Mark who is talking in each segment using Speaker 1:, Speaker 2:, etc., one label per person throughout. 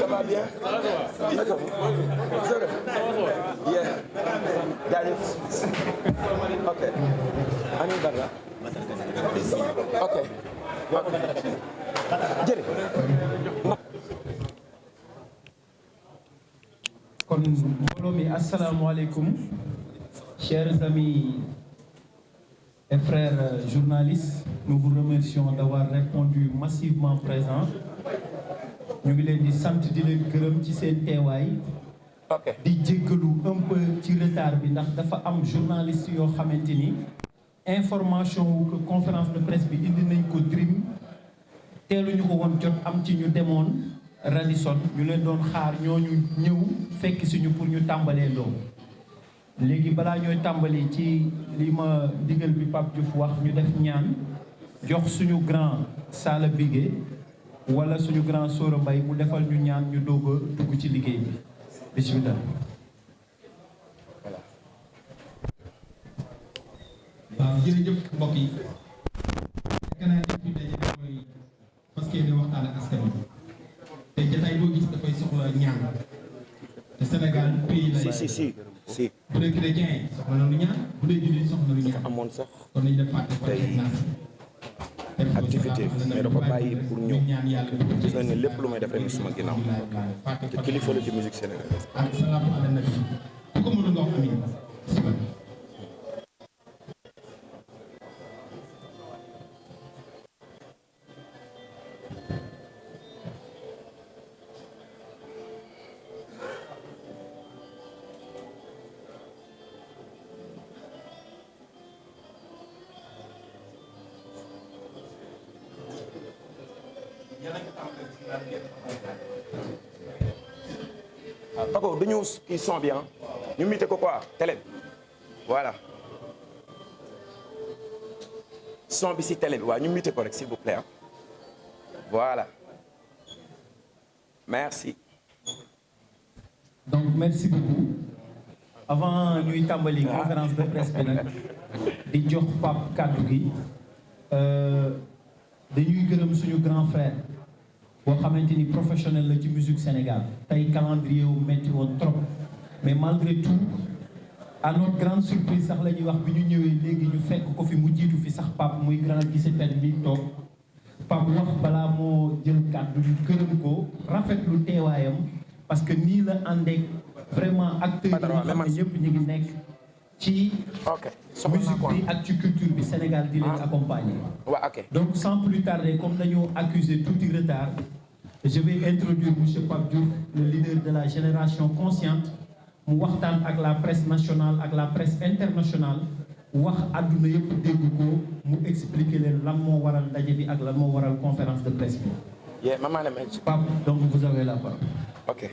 Speaker 1: Ça va bien? Naka mu? Sër. Yeah. Jaajëf. Ok. Ani Barra. Ok. Jërëjëf.
Speaker 2: kon mbooloo mi asalaamaaleykum chers amis et frères journalistes, nous vous remercions d'avoir répondu massivement présent. ñu ngi leen di sant di leen gërëm ci seen teewaay. di jéggalu un peu ci retard bi ndax dafa am journaliste yoo xamante ni information wu que conférence de presse bi indi nañ ko Dream teeluñu ko woon jot am ci ñu demoon Radisson ñu leen doon xaar ñooñu ñëw fekk suñu pour ñu tàmbalee ndoo léegi balaa ñooy tàmbali ci li ma digal bi Pape Diouf wax ñu def ñaan jox suñu grand Sala Bigué wala suñu grand Sora Mbaye mu defal ñu ñaan ñu doog a dugg ci liggéey bi bismillah.
Speaker 3: waaw jërëjëf mbokk yi gannaaw def bi daje mooy parce que di waxtaan ak askan wi te jotaay boo gis dafay soxla ñaan te Sénégal pays la
Speaker 1: si
Speaker 3: bu dee chrétien yi soxla na lu ñaan bu dee jullit soxla na lu ñaan
Speaker 1: amoon sax
Speaker 3: kon nañu def fàtte
Speaker 1: activité mais dafa bàyyi pour ñëw gis nañ ne lépp lu may def rek suma ginnaaw te kilifa la ci musique sénégalaise.
Speaker 3: ak salaatu ala nabi bu ko mënoon nga wax amiin.
Speaker 1: Paco dañu kii son bi ñu mité ko quoi télé bi voilà son bi si télé bi waaw ñu mité ko rek s'il vous plaît voilà merci.
Speaker 2: donc merci beaucoup avant ñuy tàmbali conférence de presse bi nag di jox Pape kàddu gi dañuy gërëm suñu grand frère boo xamante ni professionnel la ci musique Sénégal tey calendrier wu metti woon trop mais malgré tout à notre grande surprise sax la ñuy wax bi ñu ñëwee léegi ñu fekk ko fi mu jiitu fi sax Pape muy grand gise pen bi toog Pape wax balaa moo jël kàddu ñu gërëm ko rafetlu teewaayam parce que nii la àndeek vraiment acteurs yi nga xam ne ñëpp ñu ngi nekk ci musique bi ak ci culture bi Sénégal di leen accompagner. Donc sans plus tarder comme dañoo accuser tout de retard je vais introduire monsieur Pape Diouf le leader de la génération consciente mu waxtaan ak la presse nationale ak la presse internationale wax àdduna yëpp dégg ko mu expliquer leen lan moo waral ndaje bi ak lan moo waral conférence de presse bi. Pape donc vous avez la parole.
Speaker 1: Ok.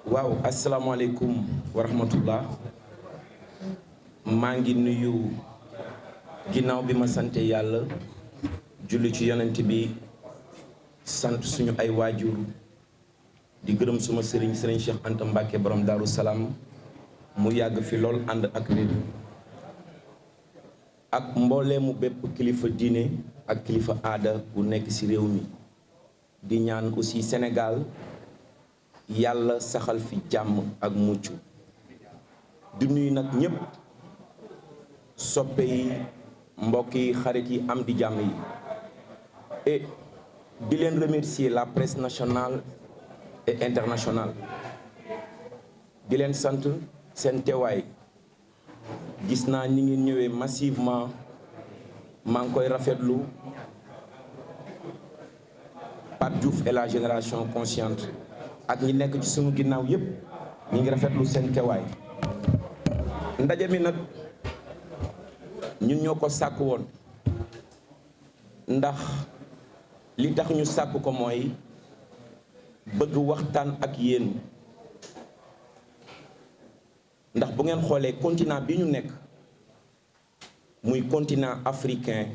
Speaker 1: waaw asalaamaaleykum wa rahmatullah maa ngi nuyu ginnaaw bi ma sante yàlla julli ci yonent bi sant suñu ay waajur di gërëm suma sëriñ Cheikh Anta Mbacke borom Daaru Salaam mu yàgg fi lool ànd ak wér ak mbooleemu bépp kilifa diine ak kilifa aada bu nekk ci réew mi di ñaan aussi Sénégal yàlla saxal fi jàmm ak mucc di nuyu nag ñépp soppe yi mbokk yi xarit yi am di jàmm yi et di leen remercier la presse nationale et internationale di leen sant seen teewaay gis naa ñi ngeen ñëwee massivement maa ngi koy rafetlu Pape Diouf et la génération consciente ak ñi nekk ci suñu ginnaaw yépp ñi ngi rafetlu seen teewaay ndaje mi nag ñun ñoo ko sàkk woon ndax li tax ñu sàkk ko mooy bëgg waxtaan ak yéen ndax bu ngeen xoolee continent bi ñu nekk muy continent africain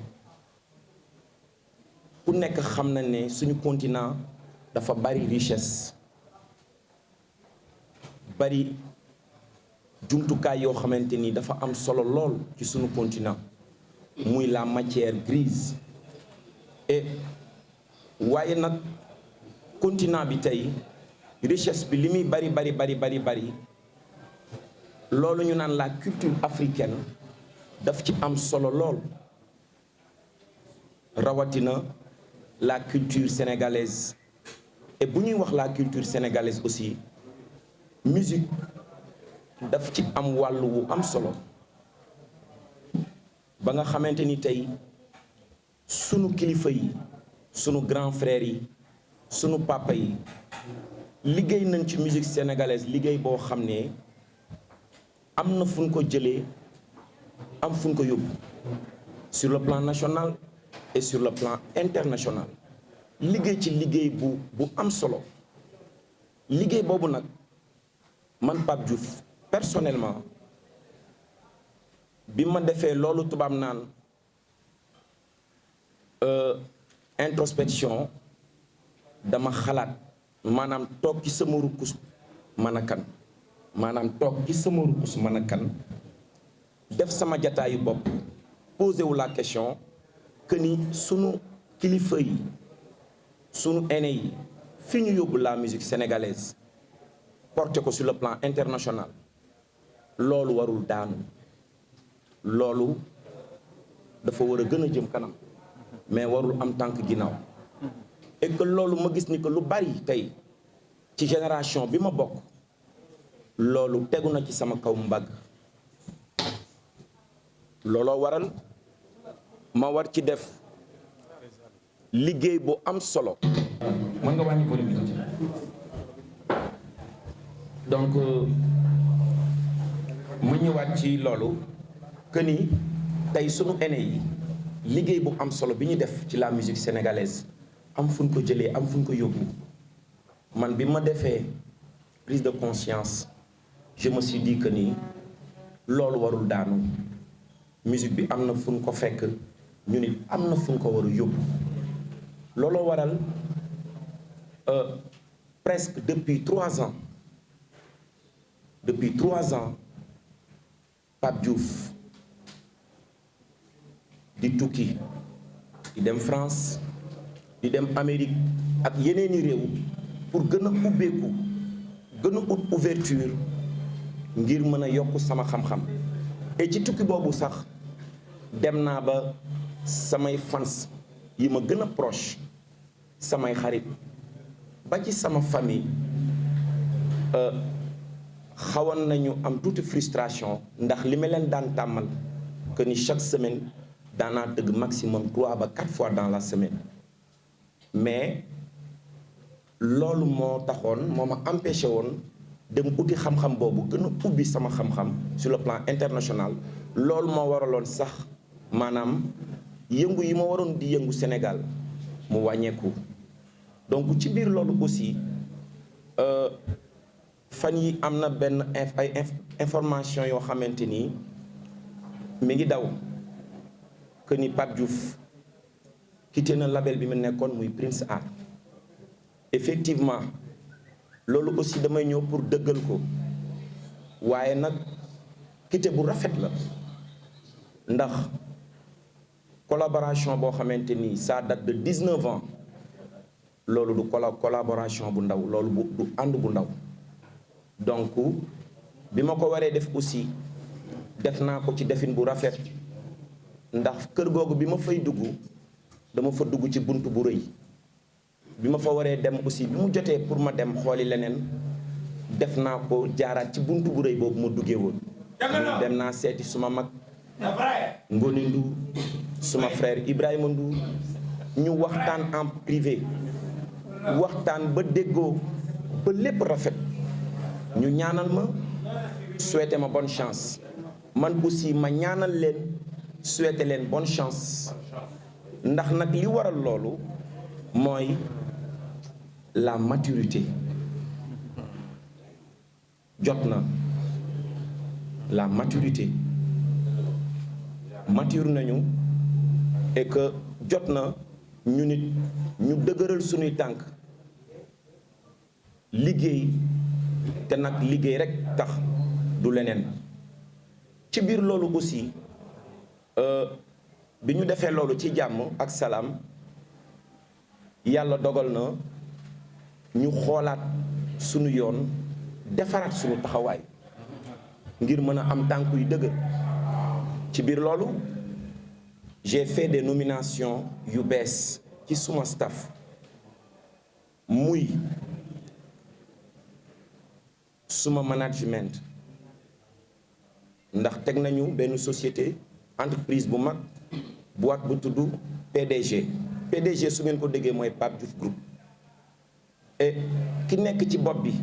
Speaker 1: ku nekk xam na ne suñu continent dafa bari richesse bari jumtukaay yoo xamante ni dafa am solo lool ci sunu continent muy la matière grise et waaye nag continent bi tey richesse bi li muy bari loolu ñu naan la culture africaine daf ci am solo lool rawatina la culture sénégalaise. Et bu ñuy wax la culture sénégalaise aussi musique daf ci am wàllu wu am solo ba nga xamante ni tey sunu kilifa yi sunu grand frère yi sunu papa yi liggéey nañ ci musique sénégalaise liggéey boo xam ne am na fu ñu ko jëlee am fu ñu ko yóbbu sur le plan national et sur le plan international liggéey ci liggéey bu am solo liggéey boobu nag man Pape Diouf personnellement bi ma defee loolu tubaab naan introspection dama xalaat maanaam toog ci sama rukkus mën a kan maanaam toog ci sama rukkus mën a kan def sama jataayu bopp posé wu la question que ni sunu kilifa yi sunu aîné yi fi ñu yóbbu la musique sénégalaise porté ko sur le plan international loolu warul daanu loolu dafa war a gën a jëm kanam mais warul am tànk ginnaaw et que loolu ma gis ni que lu bari tey ci génération bi ma bokk loolu tegu na ci sama kaw mbagg looloo waral ma war ci def liggéey bu am solo. mën nga wàññi volume bi tuuti. donc mu ñëwaat ci loolu que ni tey sunu aîné yi liggéey bu am solo bi ñu def ci la musique sénégalaise am fu ñu ko jëlee am fu ñu ko yóbbu man bi ma defee prise de conscience je me suis dit que ni loolu warul daanu musique bi am na fu ñu ko fekk ñu nit am na fu ñu ko war a yóbbu looloo waral presque depuis 3 ans Pape Diouf di tukki di dem France di dem Amérique ak yeneeni réew pour gën a ubbeeku gën a ut ouverture ngir mën a yokk sama xam-xam et ci tukki boobu sax dem naa ba samay fans yi ma gën a proche samay xarit ba ci sama famille xawoon nañu am tuuti frustration ndax li ma leen daan tàmmal que ni chaque semaine daanaa tëgg maximum 3 ba 4 fois dans la semaine mais loolu moo taxoon moo ma empêché woon dem uti xam-xam boobu gën a ubbi sama xam-xam sur le plan international loolu moo waraloon sax maanaam yëngu yi ma waroon di yëngu Sénégal mu wàññeeku donc ci biir loolu aussi fan yi am na benn ay information yoo xamante ni mi ngi daw que ni Pape Diouf quitté na label bi mu nekkoon muy Prince Art effectivement loolu aussi damay ñëw pour dëggal ko waaye nag quitté bu rafet la ndax collaboration boo xamante ni ça date de 19 ans loolu du collaboration bu ndaw loolu du ànd bu ndaw donc bi ma ko waree def aussi def naa ko ci defin bu rafet ndax kër googu bi ma fay dugg dama fa dugg ci bunt bu rëy bi ma fa waree dem aussi bi mu jotee pour ma dem xooli leneen def naa ko jaaraat ci bunt bu rëy boobu ma duggee woon dem naa seeti suma mag Ngoni Ndour suma frère Ibrahima Ndour ñu waxtaan en privé waxtaan ba déggoo ba lépp rafet ñu ñaanal ma souhaité ma bonne chance man aussi ma ñaanal leen souhaité leen bonne chance ndax nag li waral loolu mooy la maturité jot na la maturité mature nañu et que jot na ñu nit ñu dëgëral suñuy tànk liggéey te nag liggéey rekk tax du leneen ci biir loolu aussi bi ñu defee loolu ci jàmm ak salaam yàlla dogal na ñu xoolaat sunu yoon defaraat sunu taxawaay ngir mën a am tànk yu dëgër ci biir loolu j'ai fait des nominations yu bees ci suma staff muy suma management ndax teg nañu benn société entreprise bu mag boîte bu tudd PDG su ngeen ko déggee mooy Pape Diouf Group et ki nekk ci bopp bi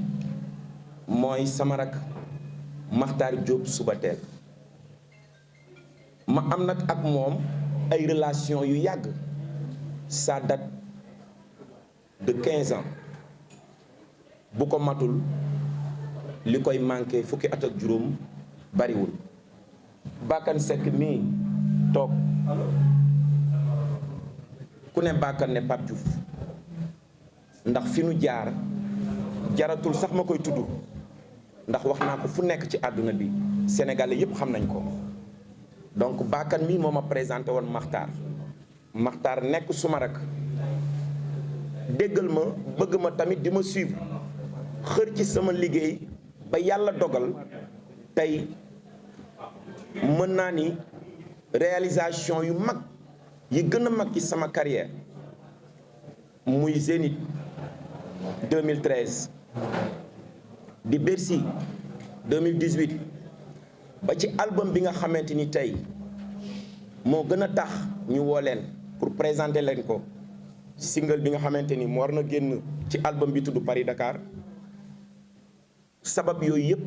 Speaker 1: mooy sama rak Makhtar Diop Subatel ma am nag ak moom ay relation yu yàgg ça date de 15 ans bu ko matul li koy manqué fukki at ak juróom bariwul Bakane Seck mii toog ku ne Bakane ne Pape Diouf ndax fi nu jaar jaratul sax ma koy tudd ndax wax naa ko fu nekk ci àdduna bi sénégalais yépp xam nañ ko donc Bakane mii moo ma présenté woon Makhtar nekk suma rak déggal ma bëgg ma tamit di ma suivre xër ci sama liggéey ba yàlla dogal tey mën naa ni réalisation yu mag yi gën a mag ci sama carrière muy Zénith 2013 di Bercy 2018 ba ci album bi nga xamante ni tey moo gën a tax ñu woo leen pour présenter leen ko single bi nga xamante ni mu war na génn ci album bi tudd Paris Dakar sabab yooyu yëpp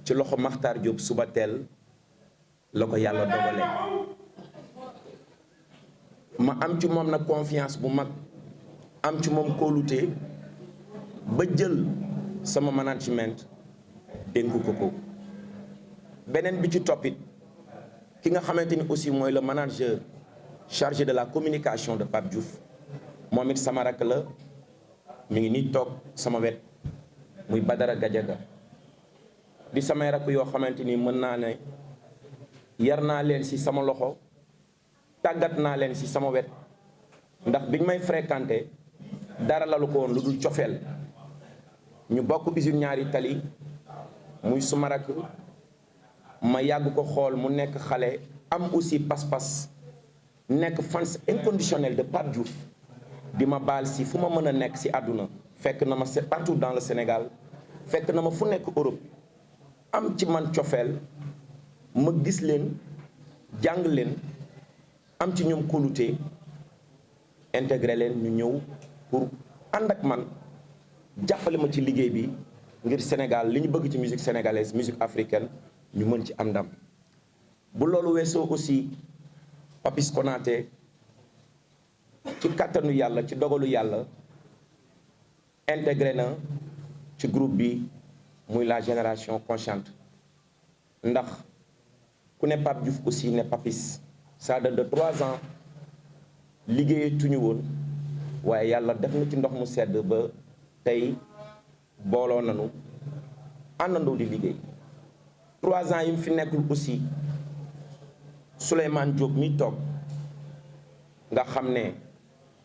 Speaker 1: ci loxo Makhtar Diop Subatel la ko yàlla dogalee ma am ci moom nag confiance bu mag am ci moom kóolute ba jël sama management dénk ko beneen bi ci toppit ki nga xamante ni aussi mooy le manager chargé de la communication de Pape Diouf moom it sama rakk la mi ngi nii toog sama wet muy Badara Gadiaga di samay rakk yoo xamante ni mën naa ne yar naa leen ci sama loxo tàggat naa leen ci sama wet ndax biñ may fréquenté dara lalu ko woon lu dul cofeel ñu bokk usine ñaari tali muy suma rakk ma yàgg ko xool mu nekk xale am aussi pas-pas nekk fans inconditionnel de Pape Diouf di ma baal si fu ma mën a nekk si àdduna fekk na ma partout dans le Sénégal fekk na ma fu nekk Europe am ci man cofeel ma gis leen jàng leen am ci ñoom kóolute intégré leen ñu ñëw pour ànd ak man jàppale ma ci liggéey bi ngir Sénégal li ñu bëgg ci musique sénégalaise musique africaine ñu mën ci am ndam bu loolu weesoo aussi Papis Konaté ci kàttanu yàlla ci dogalu yàlla intégré na ci groupe bi muy la génération consciente ndax ku ne Pape Diouf aussi ne Papis ça date de 3 ans liggéeyatuñu woon waaye yàlla def na ci ndox mu sedd ba tey booloo nanu àndandoo di liggéey 3 ans yi mu fi nekkul aussi Souleymane Diop mi toog nga xam ne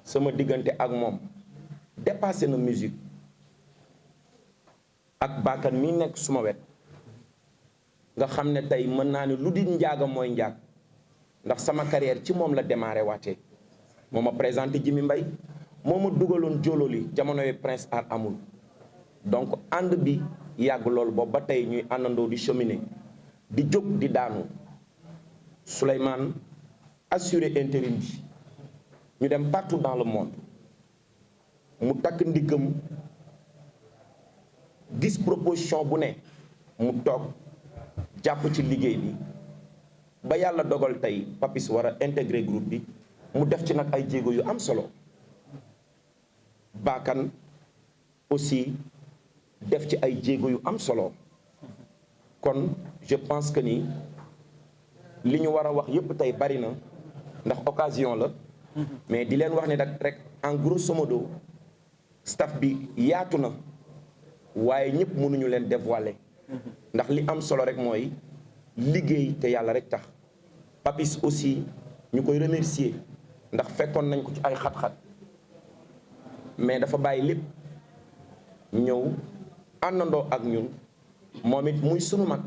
Speaker 1: sama diggante ak moom dépassé na musique ak Bakane mi nekk suma wet nga xam ne tey mën naa ne lu di njaaga mooy njaag ndax sama carrière ci moom la démarré waatee moo ma présenté Jimi Mbaye moo ma dugaloon Jololi jamono yi Prince Art amul donc ànd bi yàgg loolu boobu ba tey ñuy àndandoo di cheminer di jóg di daanu Souleymane assuré intérim bi ñu dem partout dans le monde mu takk ndiggam gis proposition bu ne mu toog jàpp ci liggéey bi ba yàlla dogal tey Papis war a intégrer groupe bi mu def ci nag ay jéego yu am solo Bakane aussi def ci ay jéego yu am solo kon je pense que ni li ñu war a wax yépp tey bari na ndax occasion la mais di leen wax ne rek en grosso modo staff bi yaatu na waaye ñëpp mënuñu leen dévoiler ndax li am solo rek mooy liggéey te yàlla rek tax Papis aussi ñu koy remercier ndax fekkoon nañ ko ci ay xat-xat mais dafa bàyyi lépp ñëw àndandoo ak ñun moom it muy sunu mag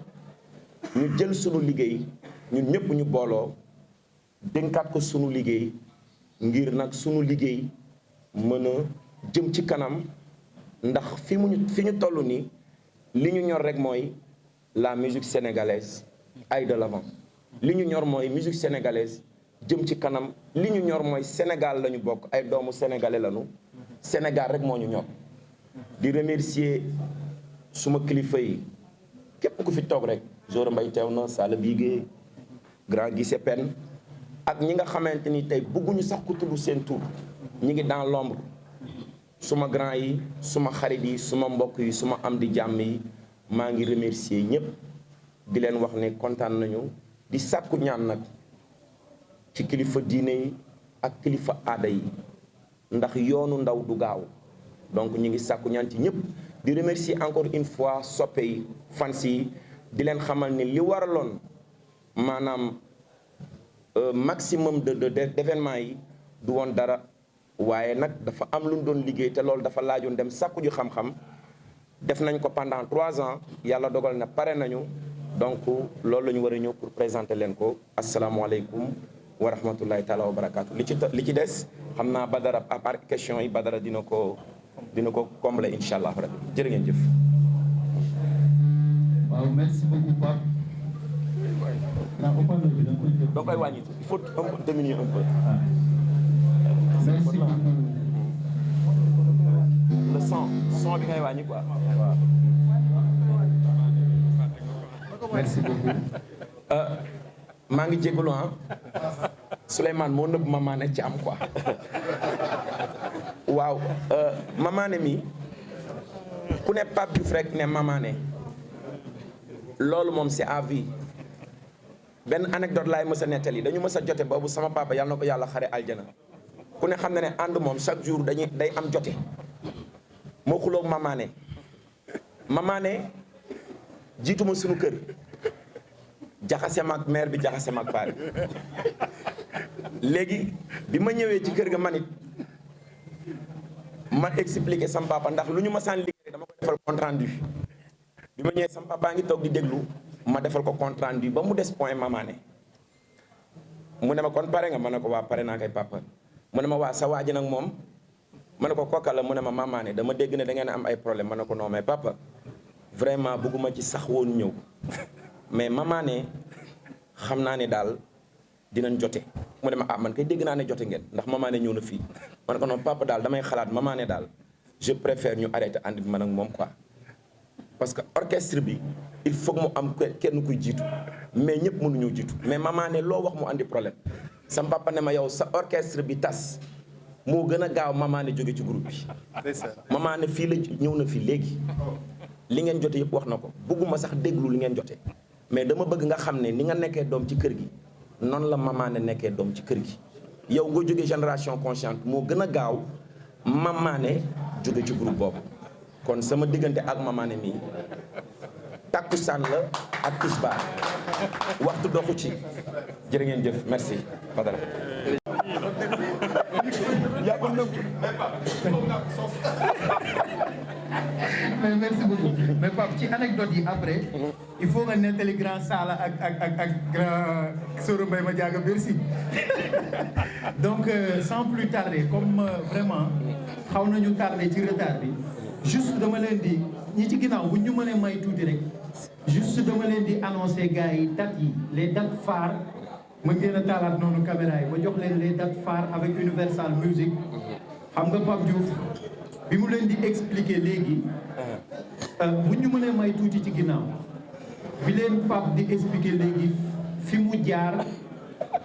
Speaker 1: ñu jël sunu liggéey ñun ñëpp ñu booloo dénkaat ko sunu liggéey ngir nag sunu liggéey mën a jëm ci kanam ndax fi ñu toll nii li ñu ñor rek mooy la musique sénégalaise aille de l'avant li ñu ñor mooy musique sénégalaise jëm ci kanam li ñu ñor mooy Sénégal la ñu bokk ay doomu sénégalais lañu Sénégal rek moo ñu ñor di remercier suma kilifa yi képp ku fi toog rek Zora Mbaye teew na Sala Bigué Grand Guissé Pen ak ñi nga xamante ni tey bëgguñu sax ku tudd seen tur ñi ngi dans l'ombre suma grand yi suma xarit yi suma mbokk yi suma am di jàmm yi maa ngi remercier ñëpp di leen wax ne kontaan nañu di sàkku ñaan nag ci kilifa diine yi ak kilifa aada yi ndax yoonu ndaw du gaaw donc ñu ngi sàkku ñaan ci ñëpp di remercier encore une fois soppe yi fans yi di leen xamal ni li waraloon maanaam maximum d'événements yi du woon dara waaye nag dafa am lu ñu doon liggéey te loolu dafa laajoon dem sàkku ju xam-xam def nañ ko pendant 3 ans yàlla dogal na pare nañu donc loolu la ñu war a ñëw pour présenter leen ko asalaamualeykum wa rahmatullahi taala wa barakaatu li ci des xam naa Badara à part question yi Badara dina ko combler incha allah rabbi jërë ngeen jëf.
Speaker 2: waaw merci beaucoup Pape.
Speaker 1: donc koy wàññi il faut un peu diminuer un peu.
Speaker 2: merci beaucoup.
Speaker 1: le son bi ngay wàññi quoi.
Speaker 2: merci beaucoup.
Speaker 1: maa ngi jégalu Souleymane moo nëbb Mamane ci am quoi waaw Mamane mi ku ne Pape Diouf rek ne Mamane loolu moom c'est à vie benn anecdote laay mës a nettali dañu mës a jote boobu sama papa yàlla na ko yàlla xare aljana ku ne xam na ne ànd moom chaque jour day am jote moo xuloog Mamane jiituma suñu kër jaxase mag mère bi jaxase mag paa bi léegi bi ma ñëwee ci kër ga manit ma expliqué sama papa ndax lu ñu ma saan liggéey dama ko defal compte rendu bi ma ñëwee sama papa ngi toog di déglu ma defal ko compte rendu ba mu des point Mamane mu ne ma kon pare nga ma ne ko waa pare naa kay papa mu ne ma waa sa waa ji nag moom ma ne ko kokka la mu ne ma Mamane dama dégg ne da ngeen am ay problème ma ne ko non mais papa vraiment bëgguma ci sax woon ñëw mais Mamane xam naa ne daal dinañ jote mu ne ma ah man kay dégg naa ne jote ngeen ndax Mamane ñëw na fii man ko noonu papa daal damay xalaat Mamane daal je préfère ñu arrêter ànd bi man ak moom quoi parce que orchestre bi il faut que mu am kenn kuy jiitu mais ñëpp mënuñoo jiitu mais Mamane loo wax mu andi problème sam papa ne ma yow sa orchestre bi tas moo gën a gaaw Mamane jóge ci groupe bi Mamane fii la ñëw na fii léegi li ngeen jote yëpp wax na ko bëgguma sax déglu li ngeen jote mais dama bëgg nga xam ne ni nga nekkee doom ci kër gi noonu la Mamane nekkee doom ci kër gi yow nga jóge génération consciente moo gën a gaaw Mamane jóge ci groupe boobu kon sama diggante ak Mamane mii takkusaan la ak tisbaar waxtu doxu ci jërë ngeen jëf merci Badara
Speaker 2: mais merci beaucoup mais Pape ci anecdote yi après il faut nga nettali grand Sala ak grand Soro Mbaye ma jaaga merci donc sans plus tarder comme vraiment xaw nañu tardé ci retard bi juste dama leen di ñi ci ginnaaw bu ñu mënee may tuuti rek juste dama leen di annoncer gars yi dates yi les dates phares ma ngeen a taalaat noonu caméra yi ma jox leen les dates phares avec Universal Music xam nga Pape Diouf bi mu leen di expliquer léegi bu ñu mënee may tuuti ci ginnaaw bi leen Pape di expliquer léegi fi mu jaar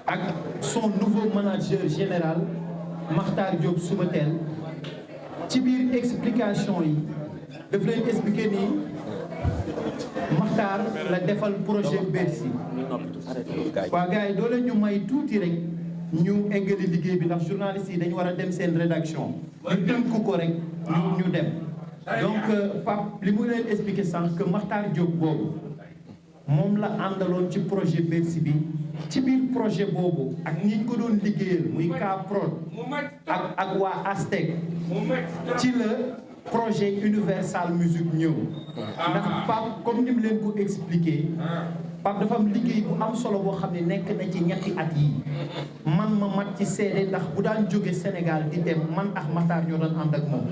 Speaker 2: ak son nouveau manager général Makhtar Diop Soubatel ci biir explication yi daf leen expliquer nii Makhtar la defal projet Bercy waa gars yi doo leen ñu may tuuti rek ñu eggali liggéey bi ndax journalistes yi dañu war a dem seen rédaction ñu tënk ko rek ñu dem donc Pape li mu leen expliqué sànq que Makhtar Diop boobu moom la àndaloon ci projet Bercy bi ci biir projet boobu ak ñi ñu ko doon liggéeyal muy K-Prod ak waa Aztec ci la projet Universal Music ñëw ndax Pape comme ni mu leen ko expliqué Pape dafa am liggéey bu am solo boo xam ne nekk na ci ñetti at yi man ma mat ci seede ndax bu daan jóge Sénégal di dem man ak Matar ñoo doon ànd ak moom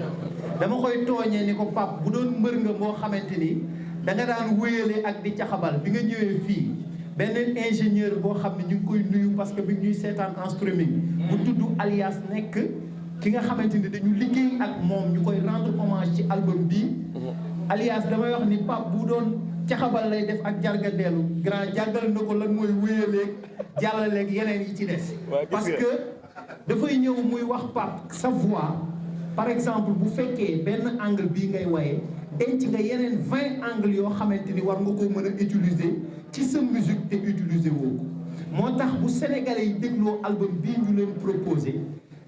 Speaker 2: dama koy tooñee ni ko Pape bu doon mbër nga moo xamante ni da nga daan wéyale ak di caxabal bi nga ñëwee fii benn ingénieur boo xam ne ñu ngi koy nuyu parce que bi ñuy seetaan en streaming bu tudd alias nekk ki nga xamante ni dañu liggéey ak moom ñu koy rendre hommage ci album bi alias damay wax ni Pape bu doon caxabal lay def ak jargadeelu grand jàngal na ko lan mooy wéyaleeg jàllaleeg yeneen yi ci des parce que dafay ñëw muy wax Pape sa voix par exemple bu fekkee benn angle bii ngay waye denc nga yeneen 20 angles yoo xamante ni war nga ko mën a utiliser ci sa musique te utiliser woo ko moo tax bu sénégalais yi dégloo album bii ñu leen proposé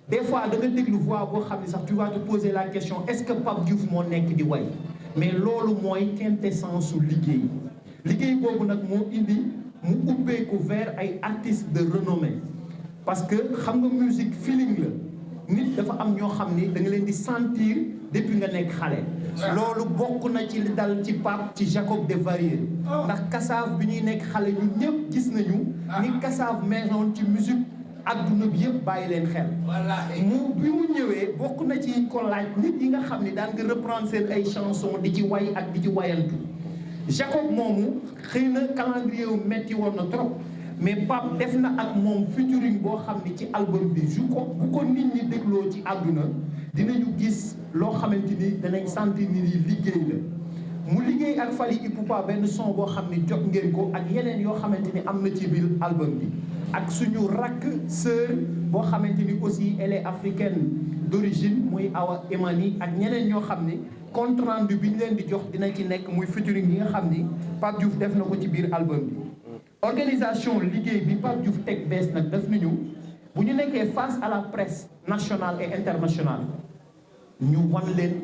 Speaker 2: des fois da nga déglu voix boo xam ne sax tu vas te poser la question est-ce que Pape Diouf moo nekk di way mais loolu mooy quintessence su liggéey boobu nag moo indi mu ubbeeku vers ay artistes de renommée parce que xam nga musique feeling la nit dafa am ñoo xam ni da nga leen di sentir depuis nga nekk xale loolu bokk na ci li dal ci Pape ci Jacob Desvarieux ndax Kassav bi ñuy nekk xale ñun ñëpp gis nañu ni Kassav meloon ci musique adduna bi yëpp bàyyi leen xel bi mu ñëwee bokk na ci ko laaj nit yi nga xam ne daan nga reprendre seen ay chanson di ci way ak di ci wayantu Jacob moomu xëy na calendrier wu metti woon na trop mais Pape def na ak moom featuring boo xam ne ci album bi bu ko nit ñi dégloo ci àdduna dinañu gis loo xamante ni danañ sentir ni liggéey la mu liggéey ak Fally Ipupa benn son boo xam ne jot ngeen ko ak yeneen yoo xamante ni am na ci biir album bi ak suñu rakk sœur boo xamante ni aussi elle est africaine d'origine muy Awa Emani ak ñeneen ñoo xam ni compte rendu bi ñu leen di jox dina ci nekk muy featuring yi nga xam ni Pape Diouf def na ko ci biir album bi organisation liggéey bi Pape Diouf teg bees nag def nañu bu ñu nekkee face à la presse nationale et internationale ñu wan leen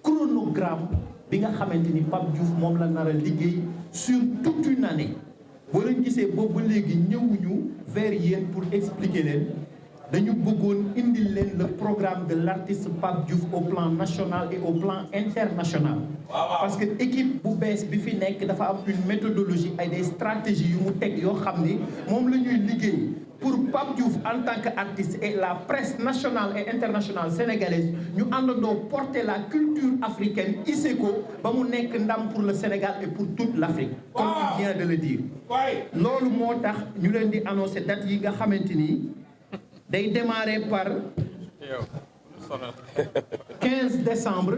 Speaker 2: chronogramme bi nga xamante ni Pape Diouf moom la nar a liggéey sur toute une année boo leen gisee boobu ba léegi ñëwuñu vers yéen pour expliquer leen dañu bëggoon indil leen le programme de l'artiste Pape Diouf au plan national et au plan international parce que équipe bu bees bi fi nekk dafa am une méthodologie ay des stratégies yu mu teg yoo xam ni moom la ñuy liggéey pour Pape Diouf en tant qu'artiste et la presse nationale et internationale sénégalaise ñu àndandoo porter la culture africaine hissé ko ba mu nekk ndam pour le Sénégal et pour toute l'Afrique comme il vient de le dire loolu moo tax ñu leen di annoncer date yi nga xamante ni day démarrer par 15 décembre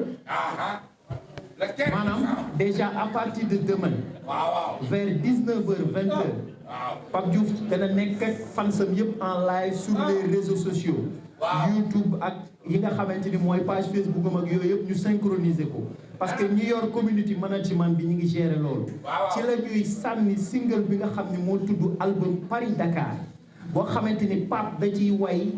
Speaker 2: maanaam déjà à partir de demain vers 19h 20h Pape Diouf dana nekk ak fansam yëpp en live sur les réseaux sociaux YouTube ak yi nga xamante ni mooy page Facebook am ak yooyu yëpp ñu synchroniser ko parce que ñi yor community management bi ñu ngi gérer loolu ci la ñuy sànni single bi nga xam ne moo tudd album Paris Dakar boo xamante ni Pape da ciy way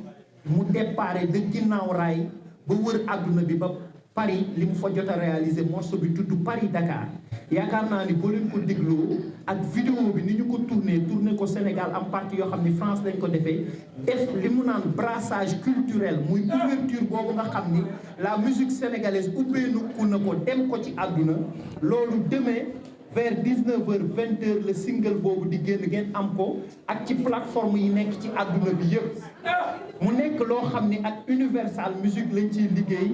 Speaker 2: mu déparé de ginnaaw raay ba wër àdduna bi ba Paris li mu fa jot a réalisé morceau bi tudd Paris Dakar yaakaar naa ni boo leen ko dégloo ak vidéo bi ni ñu ko tourné ko Sénégal am partie yoo xam ni France lañ ko defee def li mu naan brassage culturel muy ouverture boobu nga xam ni la musique sénégalaise ubbeenu na ko dem ko ci àdduna loolu demee vers 19h 20h le single boobu di génn ngeen am ko ak ci plateforme yi nekk ci àdduna bi yëpp mu nekk loo xam ni ak Universal Music lañ ciy liggéey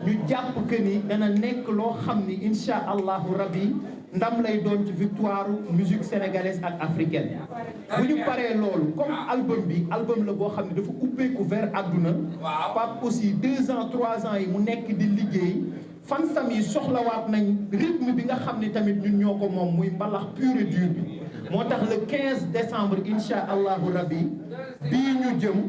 Speaker 2: ñu jàpp que ni dana nekk loo xam ni incha allahu rabbi ndam lay doon ci victoire musique sénégalaise ak africaine bu ñu paree loolu comme album la boo xam ne dafa ubbeeku vers àdduna Pape aussi 2 ans 3 ans yi mu nekk di liggéey fansam yi soxlawaat nañ rythme bi nga xam ne tamit ñun ñoo ko moom muy mbalax pur et dur bi moo tax le 15 décembre incha allahu rabbi bii ñu jëm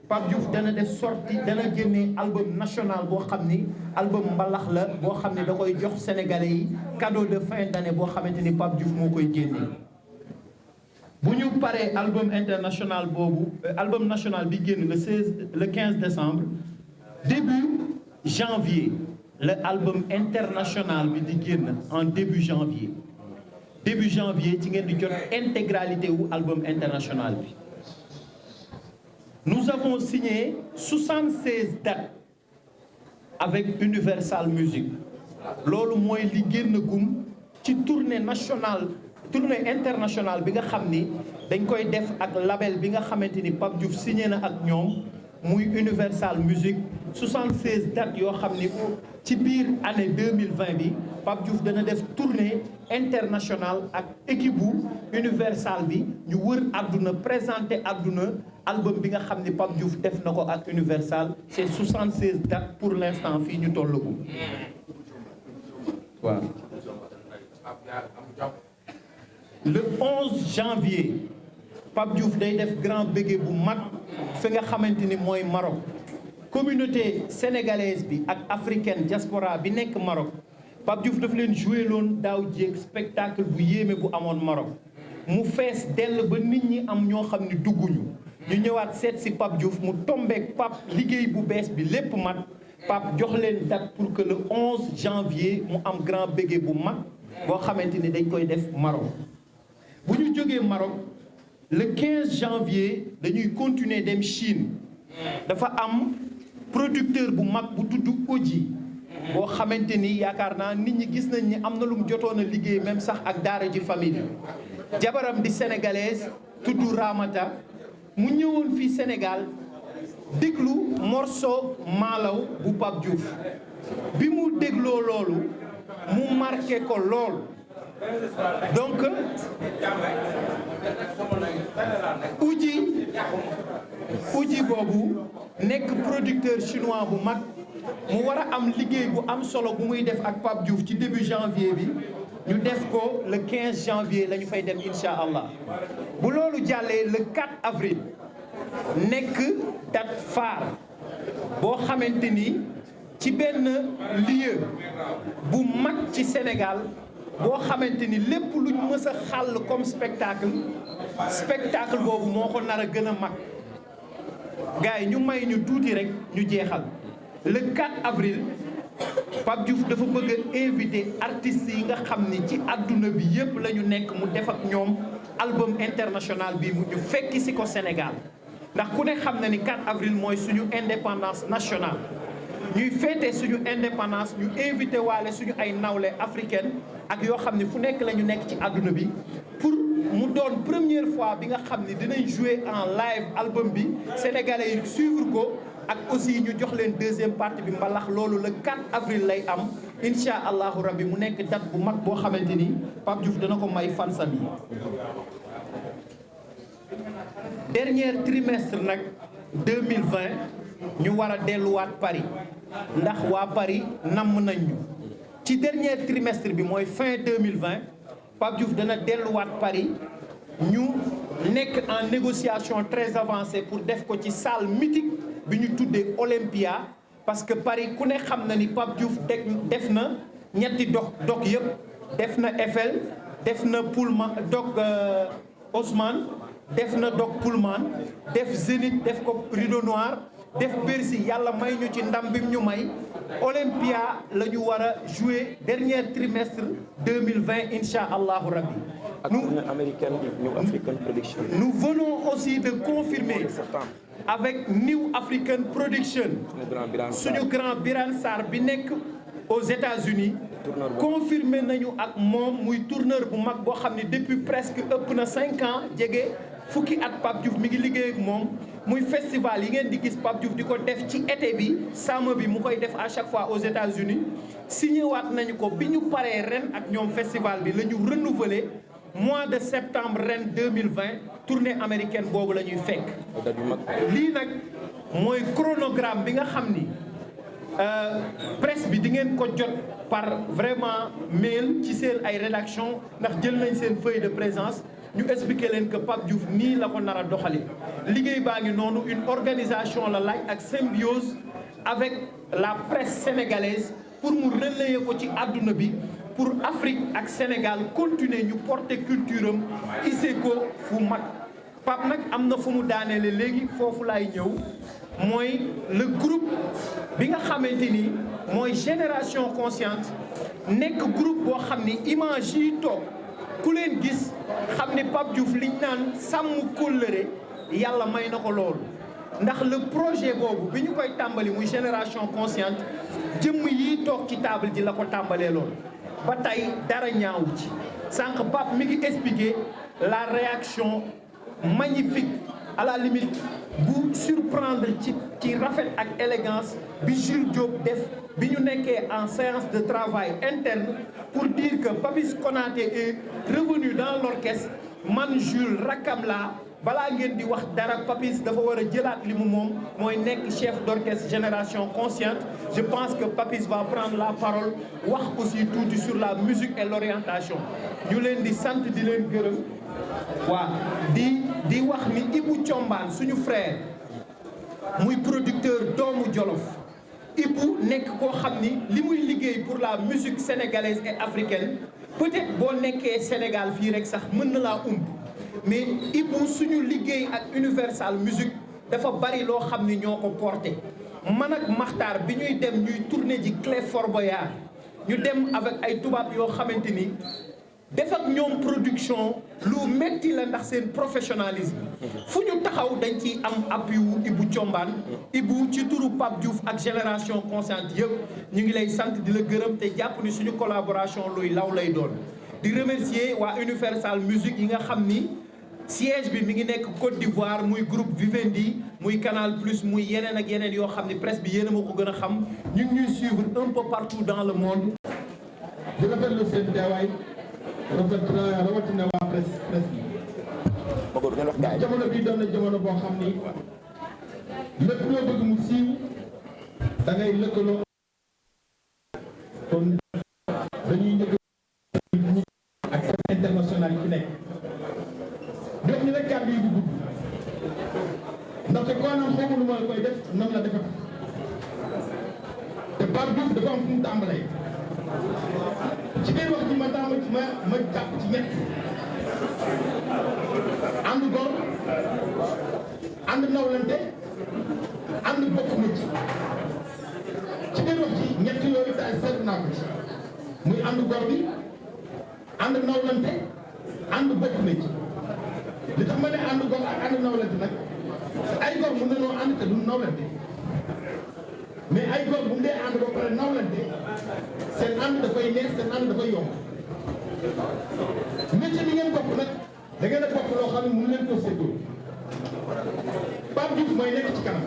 Speaker 2: Pape Diouf dana def sortie dana génne album national boo xam ni album mbalax la boo xam ne da koy jox sénégalais yi cadeau de fin d'année boo xamante ni Pape Diouf moo koy génne bu ñu paree album international boobu album national bi génn le 15 décembre début janvier le album international bi di génn en début janvier ci ngeen di jot intégralité wu album international bi. Nous avons signé 76 dates avec Universal Music loolu mooy li génn gum ci tournée internationale bi nga xam ni dañ koy def ak label bi nga xamante ni Pape Diouf signé na ak ñoom muy Universal Music 76 dates yoo xam ni ci biir année 2020 bi Pape Diouf dana def tournée internationale ak équipe bu Universal bi ñu wër àdduna présenté àdduna album bi nga xam ni Pape Diouf def na ko ak Universal c'est 76 dates pour l'instant fii ñu tollagu waaw. Le 11 janvier Pape Diouf day def grand bégué bu mag fi nga xamante ni mooy Maroc communauté sénégalaise bi ak africaine diaspora bi nekk Maroc Pape Diouf daf leen joué loon daaw jéeg spectacle bu yéeme bu amoon Maroc mu fees dell ba nit ñi am ñoo xam ni dugguñu ñu ñëwaat seet si Pape Diouf mu tombeek Pape liggéey bu bees bi lépp mat Pape jox leen date pour que le 11 janvier mu am grand bégué bu mag boo xamante ni dañ koy def Maroc bu ñu jógee Maroc le 15 janvier dañuy continuer dem Chine dafa am producteur bu mag bu tudd Oji boo xamante ni yaakaar naa nit ñi gis nañ ni am na lu mu jotoon a liggéey même sax ak daara ji famille jabaram di sénégalaise tudd Ramata mu ñëwoon fii Sénégal déglu morceau Malaw bu Pape Diouf bi mu dégloo loolu mu marqué ko lool donc Uji boobu nekk producteur chinois bu mag mu war a am liggéey bu am solo bu muy def ak Pape Diouf ci début janvier bi ñu def ko le 15 janvier la ñu fay dem incha allah bu loolu jàllee le 4 avril nekk date phare boo xamante ni ci benn lieu bu mag ci Sénégal boo xamante ni lépp luñ mës a xàll comme spectacle boobu moo ko nar a gën a mag gars yi ñu may ñu tuuti rek ñu jeexal le 4 avril Pape Diouf dafa bëgg a invité artistes yi nga xam ni ci àdduna bi yépp la ñu nekk mu def ak ñoom album international bi mu ñu fekki si ko Sénégal ndax ku ne xam na ni 4 avril mooy suñu indépendance nationale ñuy féete suñu indépendance ñu invité waale suñu ay nawle africaine ak yoo xam ne fu nekk la ñu nekk ci àdduna bi pour mu doon première fois bi nga xam ne dinañ jouer en live album bi sénégalais yi suivre ko ak aussi ñu jox leen deuxième partie bi mbalax loolu le 4 avril lay am incha allahu rabbi mu nekk date bu mag boo xamante ni Pape Diouf dana ko may fansam yi dernier trimestre nag 2020 ñu war a delluwaat Paris ndax waa Paris namm nañ ñu ci dernier trimestre bi mooy fin 2020 Pape Diouf dana delluwaat Paris ñu nekk en négociation très avancée pour def ko ci salle mythique bi ñu tuddee Olympia parce que Paris ku ne xam na ni Pape Diouf def na ñetti dog yëpp def na Eiffel def na Pullman dog Haussmann def na dog Pullman def Zénith def ko Rideau Noir def Bercy yàlla may ñu ci ndam bi ñu may Olympia la ñu war a jouer dernier trimestre 2020 incha allahu rabbi. Nous venons aussi de confirmer avec New African Production suñu grand Birane Sarr bi nekk aux États-Unis confirmé nañu ak moom muy tourneur bu mag boo xam ne depuis presque ëpp na 5 ans jege fukki at Pape Diouf mi ngi liggéey ak moom muy festival yi ngeen di gis Pape Diouf di ko def ci été bi summer bi mu koy def à chaque fois aux États-Unis signé waat nañu ko bi ñu paree ren ak ñoom festival bi la ñu renouveler mois de septembre ren 2020 tournée américaine boobu la ñuy fekk lii nag mooy chronogramme bi nga xam ni presse bi di ngeen ko jot par vraiment mail ci seen ay rédaction ndax jël nañ seen feuille de présence ñu expliquer leen que Pape Diouf nii la ko nar a doxali liggéey baa ngi noonu une organisation la laaj ak symbiose avec la presse sénégalaise pour mu relayer ko ci àdduna bi pour Afrique ak Sénégal continuer ñu porter culture am ise ko fu mag Pape nag am na fu mu daaneele léegi foofu laay ñëw mooy le groupe bi nga xamante ni mooy génération consciente nekk groupe boo xam ni image yi toog ku leen gis xam ne Pape Diouf liñ naan sàmm kóllëre yàlla may na ko loolu ndax le projet boobu bi ñu koy tàmbali muy génération consciente jëmm yi toog ci table ji la ko tàmbalee lool ba tey dara ñaawu ci sànq Pape mi ngi expliquer la réaction magnifique à la limite bu surprendre ci rafet ak élégance bi Jules Diop def bi ñu nekkee en séance de travail interne pour dire que Papis Konaté est revenu dans l'orchestre man Jules rakkam laa balaa ngeen di wax dara Papis dafa war a jëlaat li mu moom mooy nekk chef d'orchestre génération consciente je pense que Papis va prendre la parole wax aussi tuuti sur la musique et l'orientation ñu leen di sant di leen gërëm waa di wax ni Ibou Thiombane suñu frère muy producteur doomu Jolof Ibou nekk koo xam ni li muy liggéey pour la musique sénégalaise et africaine peut-être boo nekkee Sénégal fii rek sax mën na laa mais Ibou suñu liggéey ak Universal Music dafa bari loo xam ni ñoo ko porté man ak Makhtar bi ñuy dem ñuy tourner ji Clé Fort Boyard ñu dem avec ay tubaab yoo xamante ni def ak ñoom production lu metti la ndax seen professionnalisme fu ñu taxaw dañ ciy am appui wu Ibou Thiombane Ibou ci turu Pape Diouf ak génération consciente yëpp ñu ngi lay sant di la gërëm te jàpp ni suñu collaboration luy law lay doon di remercier waa Universal Music yi nga xam ni siège bi mi ngi nekk Côte d'Ivoire muy groupe Vivendi muy Canal Plus muy yeneen ak yeneen yoo xam ni presse bi yéen a ma ko gën a xam ñu ngi ñuy suivre un peu partout dans le monde.
Speaker 3: di rafetlu seen teewaay rawatina waa presse bi. jamono bii doon na jamono boo xam ni lépp loo bëgg mu siiw da ngay lëkkaloo. kon dañuy njëkk ak presse internationale yi fi nekk. jox ñu rek kàddu yi du gudd ndaxte koo naan xamu lu ma koy def nam la defe te Pape Diouf dafa am fu mu tàmbalee ci biir wax ji ma jàpp ci ñett ànd gor ànd nawlante ànd bokk mucc ci biir wax ji ñett yooyu daal seetlu naa ko ci muy ànd gor bi ànd nawlante ànd bokk mucc li tax ma ne ànd gor ak ànd nawlante nag ay gor mun nañoo ànd te du nawlante mais ay gor bu mu dee ànd ba pare nawlante seen ànd dafay neex seen ànd dafay yomb métier bi ngeen bokk nag da ngeen a bokk loo xam ne mënu leen ko séddoo Pape Diouf mooy nekk ci kanam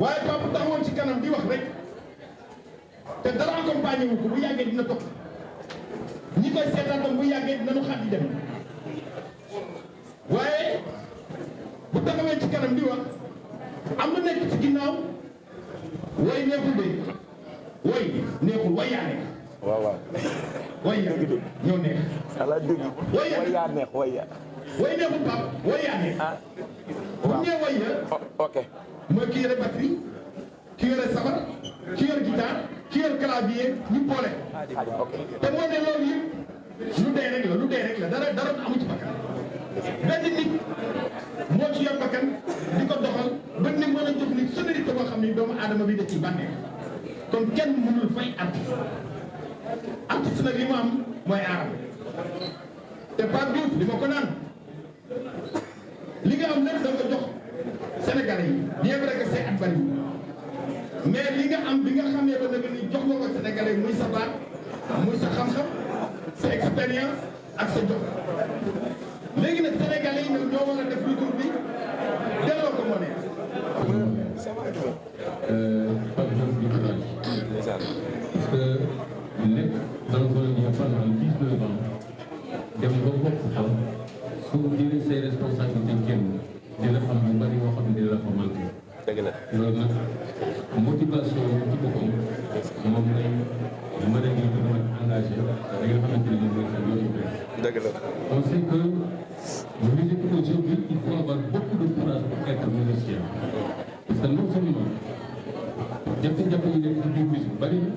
Speaker 3: waaye Pape taxawoon ci kanam di wax rek te dara accompagné wu ko bu yàggee dina topp ñi koy seetaan tam bu yàggee dinañu xat di dem waaye bu taxawee ci kanam di wax am na nekk ci ginnaaw way neexul de way neexul way yaa neex.
Speaker 1: waaw waaw.
Speaker 3: way yaa ñoo neex.
Speaker 1: ala dëgg.
Speaker 3: way
Speaker 1: yaa neex way yaa.
Speaker 3: way neexul Pape way yaa neex.
Speaker 1: ah
Speaker 3: bu ñu nee way ya.
Speaker 1: ok.
Speaker 3: mooy ki yore batterie ki yore sabar ki yore guitare ki yore clavier ñu boole.
Speaker 1: ok
Speaker 3: te moo ne loolu yëpp lu dee rek la lu dee rek la dara amu ci bakkan benn nit moo ci yor bakkan di ko doxal ba ni mën a jox ni sonorité boo xam ni doomu aadama bi da ciy bànneex kon kenn mënul fay artiste nag li mu am mooy aaram te Pape Diouf li ma ko naan li nga am lépp da nga jox Sénégalais yi bien vrai que c'est at bari mais li nga am bi nga xamee ba nag ni jox nga ko Sénégalais muy sa baat muy sa xam-xam sa expérience ak sa jox léegi nag Sénégalais yi nag ñoo war a def retour bi delloo ko moo neex.
Speaker 4: Pape Diouf di courage parce que nekk dans le gouvernement pendant 19 ans dem ba bokk fa su jëlee say responsabilités génn dina xam lu bari yoo xam ne dina la fa manqué.
Speaker 1: dëgg la
Speaker 4: loolu nag motivation ci boppam moom lay mën a ngi gën a engagé da nga xamante ne moom mooy sa yoonu bi.
Speaker 1: dëgg la.
Speaker 4: On sait que musique aujourd'hui il faut avoir beaucoup de courage pour être musicien parce que non seulement jafe-jafe yi nekk ci biir musique bari na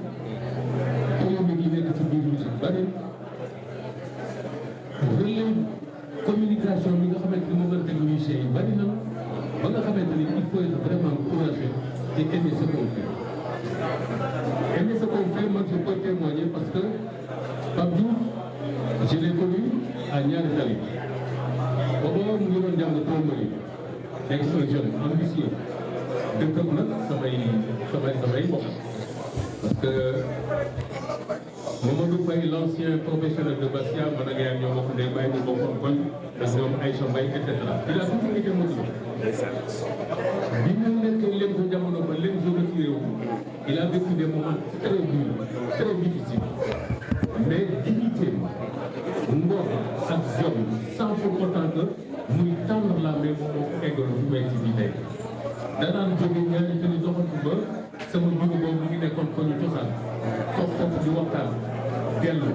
Speaker 4: polémique yi nekk ci biir musique bari na relais communication bi nga xamante ni moom la technicien yi bari na ba nga xamante ni il faut être vraiment courageux et aimer ce qu'on fait. Aimer ce qu'on fait, moi je peux témoigner parce que Pape Diouf je l'ai connu à Niary Tally booba mu ngi doon jàng Tromperie nekk un jeune ambitieux dëkk ak nag samay mbokk parce que Mamadou Faye, l'ancien professionnel de Bastia, man ak yaayam ñoo bokk ndey bàyyi ñu bokkoon koñ ak ñoom Aïcha Mbaye et cetera. Il a toujours été motivé. bi ñu nekkee leen ko jamono ba leen ko retiré wu il a vécu des moments très durs, très difficiles. Mais dignité, ngor ak jom sans pour autant que muy tendre la main moom moo ko eggal fi may ci bi tey. danaan jóge ñaari tëni doxantu ba sama jóge boobu mu ngi nekkoon ko ñu cosaan toog foofu di waxtaan dellu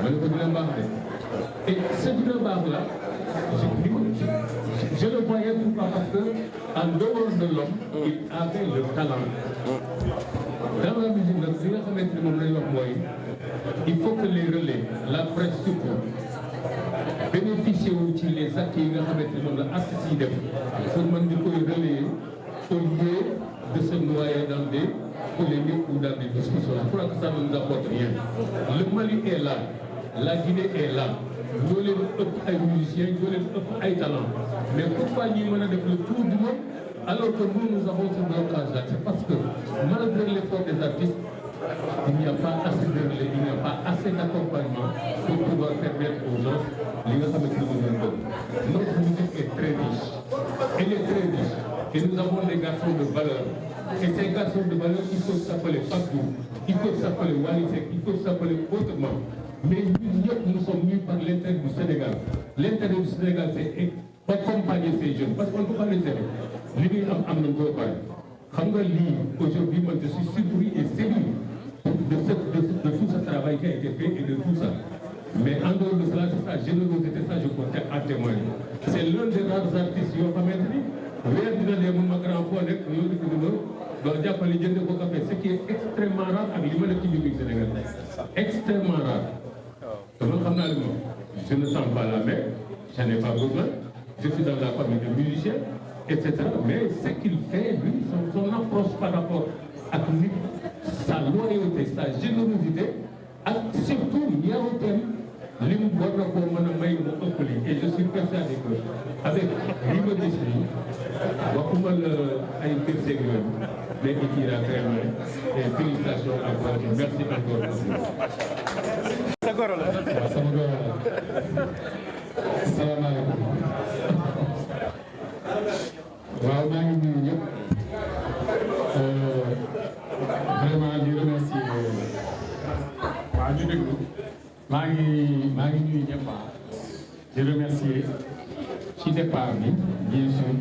Speaker 4: ma ne ko dina baax de et ce dina baax la je le voyais pourquoi parce que en dehors de l'homme il avait le talent dans la musique nag li nga xamante ni moom lay wax mooy il faut que les relais la presse surtout bénéficier wu ci les actes yi nga xamante ni moom la artistes yi def pour mën di koy relayer au lieu de se noyer dans des polémiques ou dans des discussions. Je crois que ça ne nous apporte rien. Le Mali est là, la Guinée est là. ñoo leen ëpp ay musiciens ñoo leen ëpp ay talents mais pourquoi ñuy mën a def le tour du monde alors que nous avons ce blocage là? C'est parce que malgré l'effort des artistes il n'y a pas assez de relais, il n'y a pas assez d'accompagnement pour pouvoir permettre aux gens li nga xamante ni moom lañ bëgg. Notre musique est très riche, elle est très riche et nous avons des garçons de valeur et ces garçons de valeur ils peuvent s'appeler Pape, ils peuvent s'appeler Wally Seck, ils peuvent s'appeler autrement. Mais nous sommes venus par l'intérêt du Sénégal. L'intérêt du Sénégal, c'est accompagner ces jeunes. Parce qu'on ne peut pas les aider. Aujourd'hui, je suis surpris et séduit de tout ce travail qui a été fait et de tout ça. Mais en dehors de cela, c'est sa générosité, ça je peux en témoigner. C'est l'un des rares artistes qui ont fait ce qui est extrêmement rare avec l'humanité musique sénégalaise. Extrêmement rare. Je ne sens pas la main, je n'ai pas besoin, je suis dans la famille de musiciens, etc. Mais ce qu'il fait, lui, son approche par rapport à sa loyauté, sa générosité, et surtout, il y a un thème, et je suis persuadé que avec l'immodestie, mais il ira très loin. Et félicitations encore, merci encore.
Speaker 5: Salaamaaleykum waaw maa ngi nuyu ñëpp vraiment di remercier waa ñu déglu maa ngi nuyu ñëpp di remercier ci départ bi bien sûr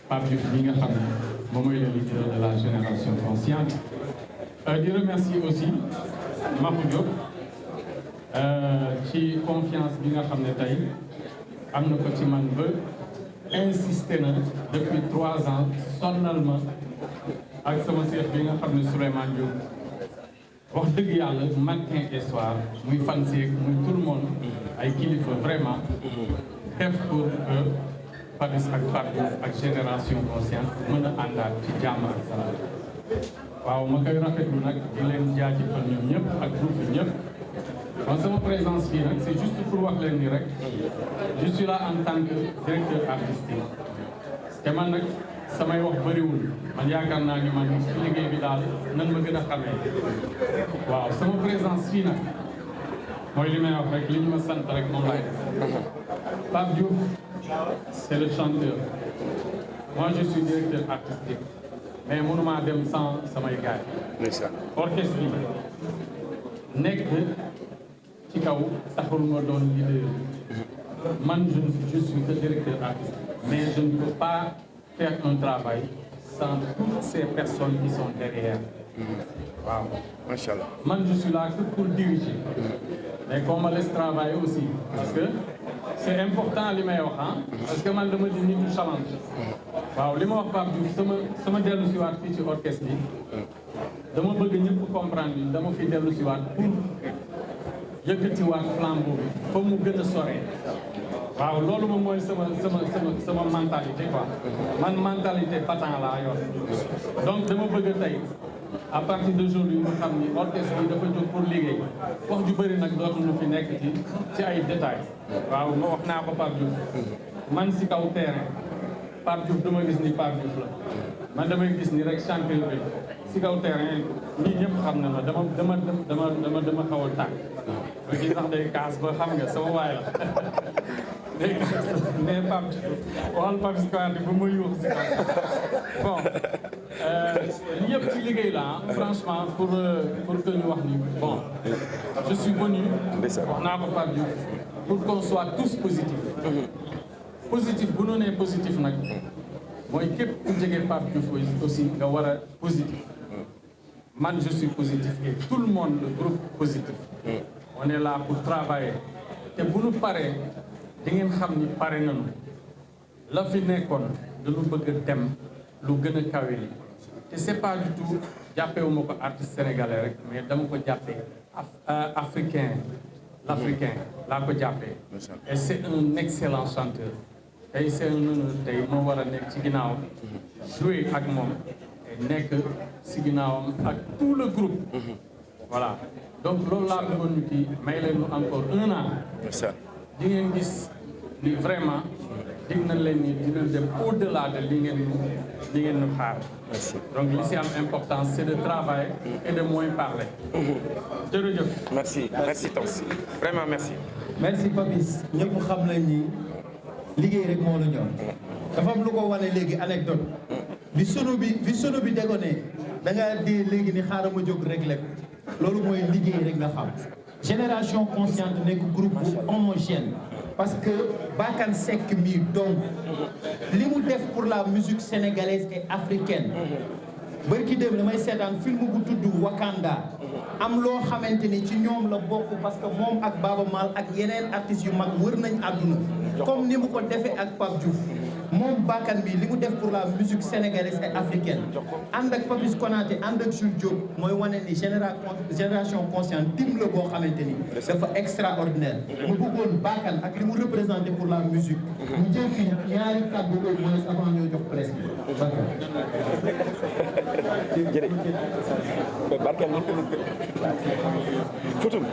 Speaker 5: Pape Diouf bi nga xam ne moom mooy le leader de la génération consciente di remercier aussi Mafou Diop ci confiance bi nga xam ne tey am na ko ci man ba insisté na depuis 3 ans sonnal ma ak sama seex bi nga xam ne Souleymane Diop wax dëgg yàlla matin et soir muy fan seeg muy tout le monde ay kilifa vraiment def pour que Papis ak Pape ak génération consciente mën a àndaat ci jàmm ak salaam waaw ma koy rafetlu nag di leen jaajëfal ñoom ñëpp ak groupe ñëpp. Donc, sama présence fii nag c'est juste pour wax leen ni rek je suis là en tant que directeur artistique te man nag samay wax bëriwul man yaakaar naa ni man liggéey bi daal nan ma gën a xamee waaw sama présence fii nag mooy li may wax rek li ñu ma sant rek moom laay def Pape Diouf c'est le chanteur moi je suis directeur artistique mais mënuma dem sans samay gars orchestre bi nekk ci kaw taxul nga doon leader man je suis que directeur artistique mais je ne peux pas faire un travail sans toutes ces personnes qui sont derrière waaw
Speaker 1: Machallah.
Speaker 5: man je suis là que pour diriger mais qu'on me laisse travailler aussi parce que c'est important li may wax parce que man dama di nitu challenge waaw li ma wax Pape Diouf sama dellu si waat fii ci orchestre bi dama bëgg ñëpp comprendre ni dama fi dellu si waat pour yëkkatiwaat flambeau bi fa mu gën a soree waaw loolu moom mooy sama mentalité quoi man mentalité patent laa yor donc dama bëgg tey à partir d'aujourd'hui ñu xam ni orchestre bi dafa jóg pour liggéey wax ju bëri nag dootuñu fi nekk ci ay détails waaw ma wax naa ko Pape Diouf man si kaw terrain Pape Diouf dama gis ni Pape Diouf la man damay gis ni rek chanteur bi si kaw terrain ñii ñëpp xam na dama xaw a tàkk. ba kii sax day kaas ba xam nga sama waay la day kaas mais Pape waxal Pape Square bu ma yuux si kaw bon yëpp ci liggéey la franchement pour que ñu wax ni bon je suis venu wax naa ko Pape Diouf pour qu'on soit tous positifs. positif bu ñu nee positif nag mooy képp ku jege Pape Diouf aussi nga war a positif. Man je suis positif et tout le monde le groupe positif. On est là pour travailler te bu ñu paree di ngeen xam ni pare nañu la fi nekkoon dañu bëgg a dem lu gën a kawe li te c'est pas du tout jàppewuma ko artiste sénégalais rek mais dama ko jàppee africain l'africain laa ko jàppee et c'est un excellent chanteur tey c'est un honneur tey moo war a nekk ci ginnaawam jouer ak moom et nekk ci ginnaawam ak tout le groupe voilà donc loolu laa bëggoon ñu kii may leen ñu encore 1 an di ngeen gis ni vraiment dig na leen ni dina dem au-delà de li ngeen ñu xaar donc li ci am importance c'est de travailler et de moins parler jërëjëf
Speaker 1: merci Toms vraiment merci
Speaker 2: merci Papis ñëpp xam nañ ni liggéey rek moo la ñor dafa am lu ko wane léegi anecdote bi sono bi déggone da nga dee léegi ni xaaral ma jóg rek lekk loolu mooy liggéey rek nga xam génération consciente nekk groupe bu homogène parce que Bakane Seck mi donc li mu def pour la musique sénégalaise et africaine bërki dem damay seetaan film bu tudd Wakanda am loo xamante ni ci ñoom la bokk parce que moom ak Baba Maal ak yeneen artistes yu mag wër nañ àdduna comme ni mu ko defee ak Pape Diouf moom Bakane bi li mu def pour la musique sénégalaise et africaine ànd ak Papis Konaté ànd ak Jules Diop mooy wane ni génération consciente tim la boo xamante ni dafa extraordinaire mu bëggoon Bakane ak li mu représenté pour la musique mu jël fi ñaari kàddu au moins avant ñoo jox presse bi
Speaker 1: Bakane futum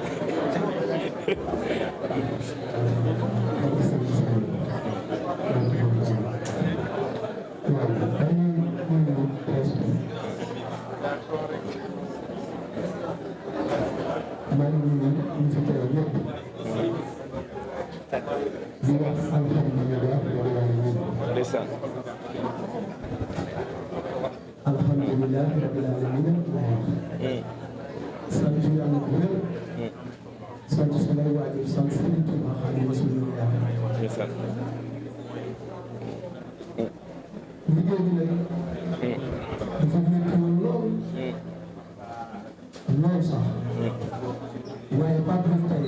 Speaker 1: ndeysaan
Speaker 6: alhamdulilah rabbil alamin sant yàlla bu wér sant suñu waajur sant Sëriñ Tuubaa Xaadimu Rasuul
Speaker 1: ndeysaan
Speaker 6: liggéey bi nag dafa métti woon lool lool sax waaye Pape Diouf tey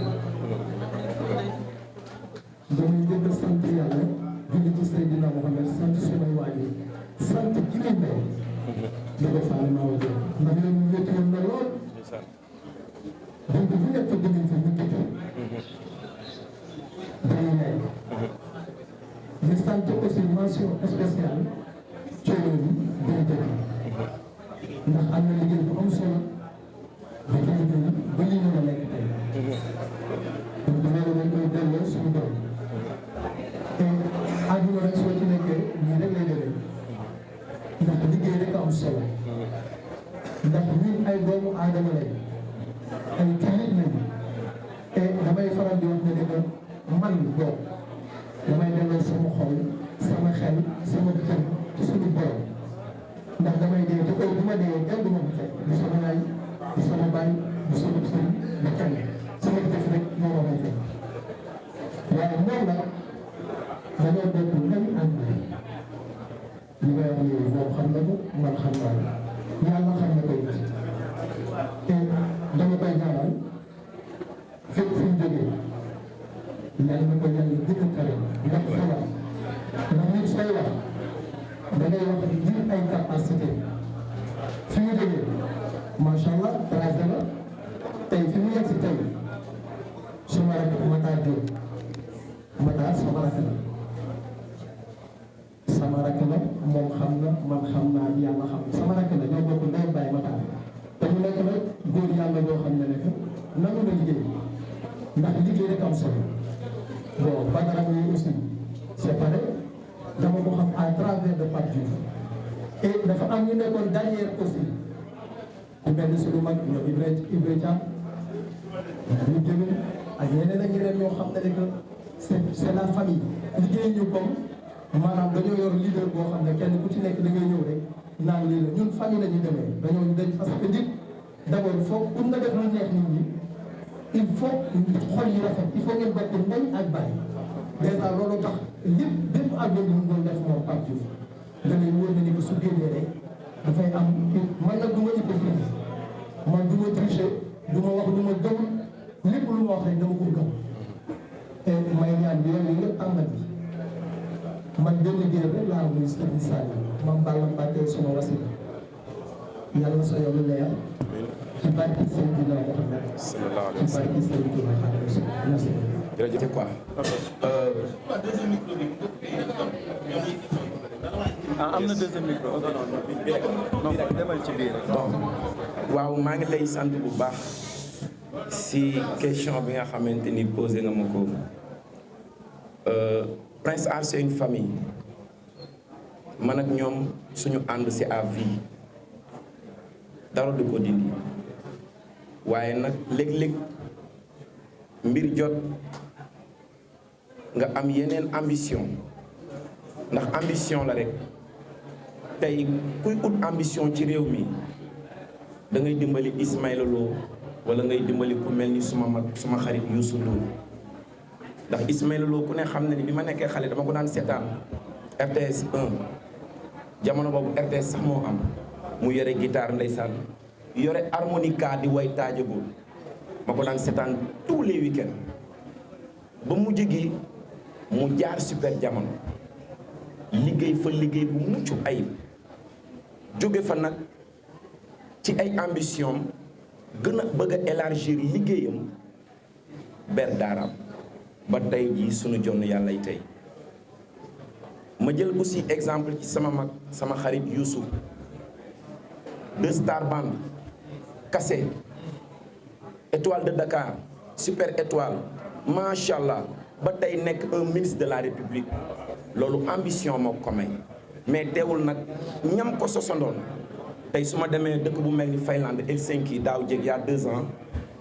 Speaker 6: damay njëkk a sant yàlla julli ci Seydina Mohamed sant suñu waajur sant ki ne mbay di ko faale maa wa jël ndax yow ñu métti woon na lool donc bu nekk fa dëgg fa ñu tëj dañuy nekk di sant aussi mention spéciale coono bi dina jëkk ndax am na liggéey bu am solo ba ci liggéey ba li mën a nekk tey donc loolu dañ koy delloo suñu doom te àdduna rek soo ci nekkee nii rek lay demee ndax liggéey rek am solo ndax ñun ay doomu aadama lañ ay jullit lañ te damay faral di wax ne que man doom damay delloo sama xol sama xel sama jëm ci suñu borom ndax damay dee te bu ma dee kenn du ma ko fekk du sama yaay du sama baay du sama sëriñ du kenn sama def rek moo ma fekk waaye moom nag dañoo bokk nañ ànd li may wax yooyu moom xam na ko man xam naa ko yàlla xam na koy te dama koy ñaanal fépp fu ñu jógee yàlla na ko yàlla gën a tere ndax xalaat ndax nit sooy wax da ngay wax ngir ay capacité fi mu jógee macha allah tracé la tey fi mu yegg si tey suma rakk Matar Diop Matar sama rakk la sama rakk la moom xam na man xam naa yàlla xam na sama rakk la ñoo bokk ndey baay Matar te mu nekk nag góor yàlla boo xam ne nekk nangu na liggéey ndax liggéey rek am solo bon Badara yi aussi c'est pareil dama ko xam à travers de Pape Diouf et dafa am ñu nekkoon derrière aussi mel ni suñu mag ñoom Ibrahima ñu jëmee ak ñeneen ak ñeneen ñoo xam ne que c'est la famille liggéey ñu comme maanaam dañoo yor leader boo xam ne kenn ku ci nekk da ngay ñëw rek naan lii la ñun famille la ñuy demee dañoo dañ parce que nit d'abord foog pour nga def lu neex nit ñi il faut xol yi rafet il faut ngeen bokk ndey ak baay dèjà loolu tax lépp bépp album bi mu doon def moom Pape Diouf da ngay wóor na ni que su génnee rek dafay am man nag du ma hypocrite man du ma tricher du ma wax lu ma gëm lépp lu ma wax rek dama ko gëm te may ñaan yoon yi yëpp ànd bi man benn géer rek laa muy Serigne Saliou mam Balla Mbacké suma wasila yàlla sa yoonu leer ci barke Seydina Muhammad
Speaker 1: sallallahu alayhi wa
Speaker 6: ci
Speaker 1: sallam.
Speaker 6: barke Seydina Muhammad merci.
Speaker 1: jërëjëf quoi.
Speaker 2: am na deuxième micro. non demal ci biir.
Speaker 1: bon waaw maa ngi lay sant bu baax si question bi nga xamante ni posé nga ma ko Prince Art c'est une famille man ak ñoom suñu ànd c'est à vie dara du ko dindi waaye nag léeg-léeg mbir jot nga am yeneen ambition ndax ambition la rek tey kuy ut ambition ci réew mi da ngay dimbali Ismaïla Lo wala ngay dimbali ku mel ni suma mag suma xarit Youssou Ndour ndax Ismaïla Lo ku ne xam na ni bi ma nekkee xale dama ko daan seetaan RTS 1 jamono boobu RTS sax moo am mu yore guitare ndeysaan yore harmonica di way taajagul ma ko daan seetaan tous les week-ends ba mujj gi mu jaar super jamono liggéey fa liggéey bu mucc ayib jóge fa nag ci ay ambition gën a bëgg a élargir liggéeyam ber daaraam ba tey jii sunu jonn yàllay tey ma jël aussi exemple ci sama mag sama xarit Youssou deux star band Kassé étoile de Dakar super étoile macha allah ba tey nekk un ministre de la République loolu ambition moo ko may mais teewul nag ñam ko sosandoon tey su ma demee dëkk bu mel ni Finlande Helsinki daaw jéeg yaa 2 ans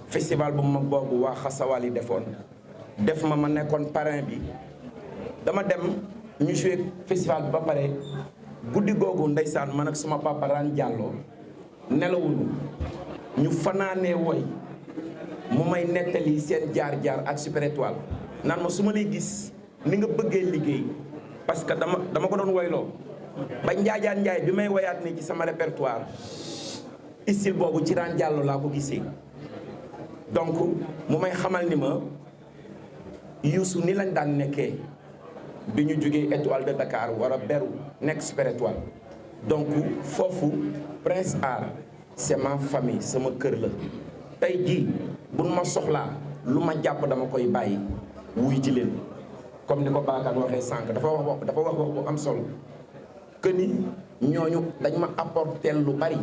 Speaker 1: festival bu mag boobu waa Xasawaal yi defoon def ma nekkoon parrain bi dama dem ñu joué festival bi ba pare guddi googu ndeysaan man ak suma papa Ran Diallo nelawuñu ñu fanaanee woy mu may nettali seen jaar-jaar ak Super Étoile naan ma su ma lay gis ni nga bëggee liggéey parce que dama ko doon woyloo ba njaajaan njaay bi may woyaat ni ci sama répertoire style boobu ci Ran Diallo laa ko gisee donc mu may xamal ni ma Youssou ni lañ daan nekkee bi ñu jógee étoile de Dakar war a beru nekk Super Étoile donc foofu Prince Art c'est ma famille sama kër la tey jii buñ ma soxlaa lu ma jàpp dama koy bàyyi wuy ji leen comme ni ko Bakar waxee sànq dafa wax bu am solo que ni ñooñu dañ ma apporter lu bari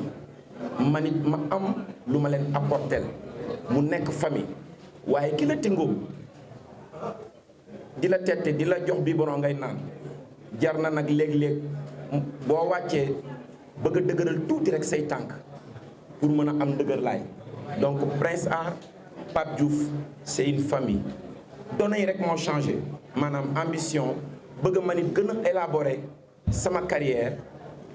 Speaker 1: man it ma am lu ma leen apporter mu nekk famille waaye ki la tingoo di la tette di la jox bi borom ngay naan jar na nag léeg-léeg boo wàccee bëgg a dëgëral tuuti rek say tànk pour mën a am dëgër laay donc Prince Art Pape Diouf c'est une famille données yi rek moo changé maanaam ambition bëgg ma nit gën a élaborer sama carrière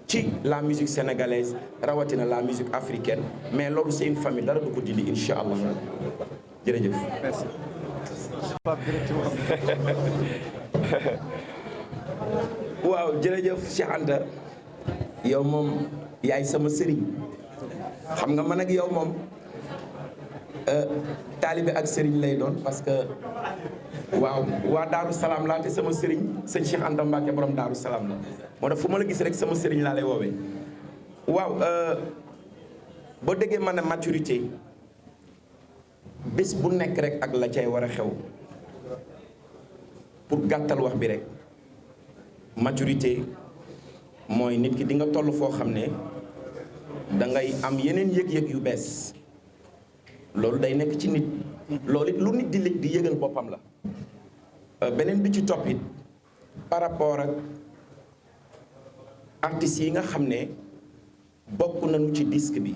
Speaker 1: ci la musique sénégalaise rawatina la musique africaine mais loolu c'est une famille dara du ko dindi insha allah jërëjëf.
Speaker 2: Merci.
Speaker 1: waaw jërëjëf Cheikh Anta yow moom yaay sama sëriñ xam nga man ak yow moom taalibe ak sëriñ lay doon parce que waaw waa Daaru Salaam laa te sama sëriñ sëñ Cheikh Anta Mbacke borom Daaru Salaam la moo tax fu ma la gis rek sama sëriñ laa lay woowee waaw boo déggee man a maturité bés bu nekk rek ak la cay war a xew pour gàttal wax bi rek maturité mooy nit ki di nga toll foo xam ne da ngay am yeneen yëg-yëg yu bees loolu day nekk ci nit loolu it lu nit di yëgal boppam la beneen bi ci topp it par rapport ak artistes yi nga xam ne bokk nañu ci disque bi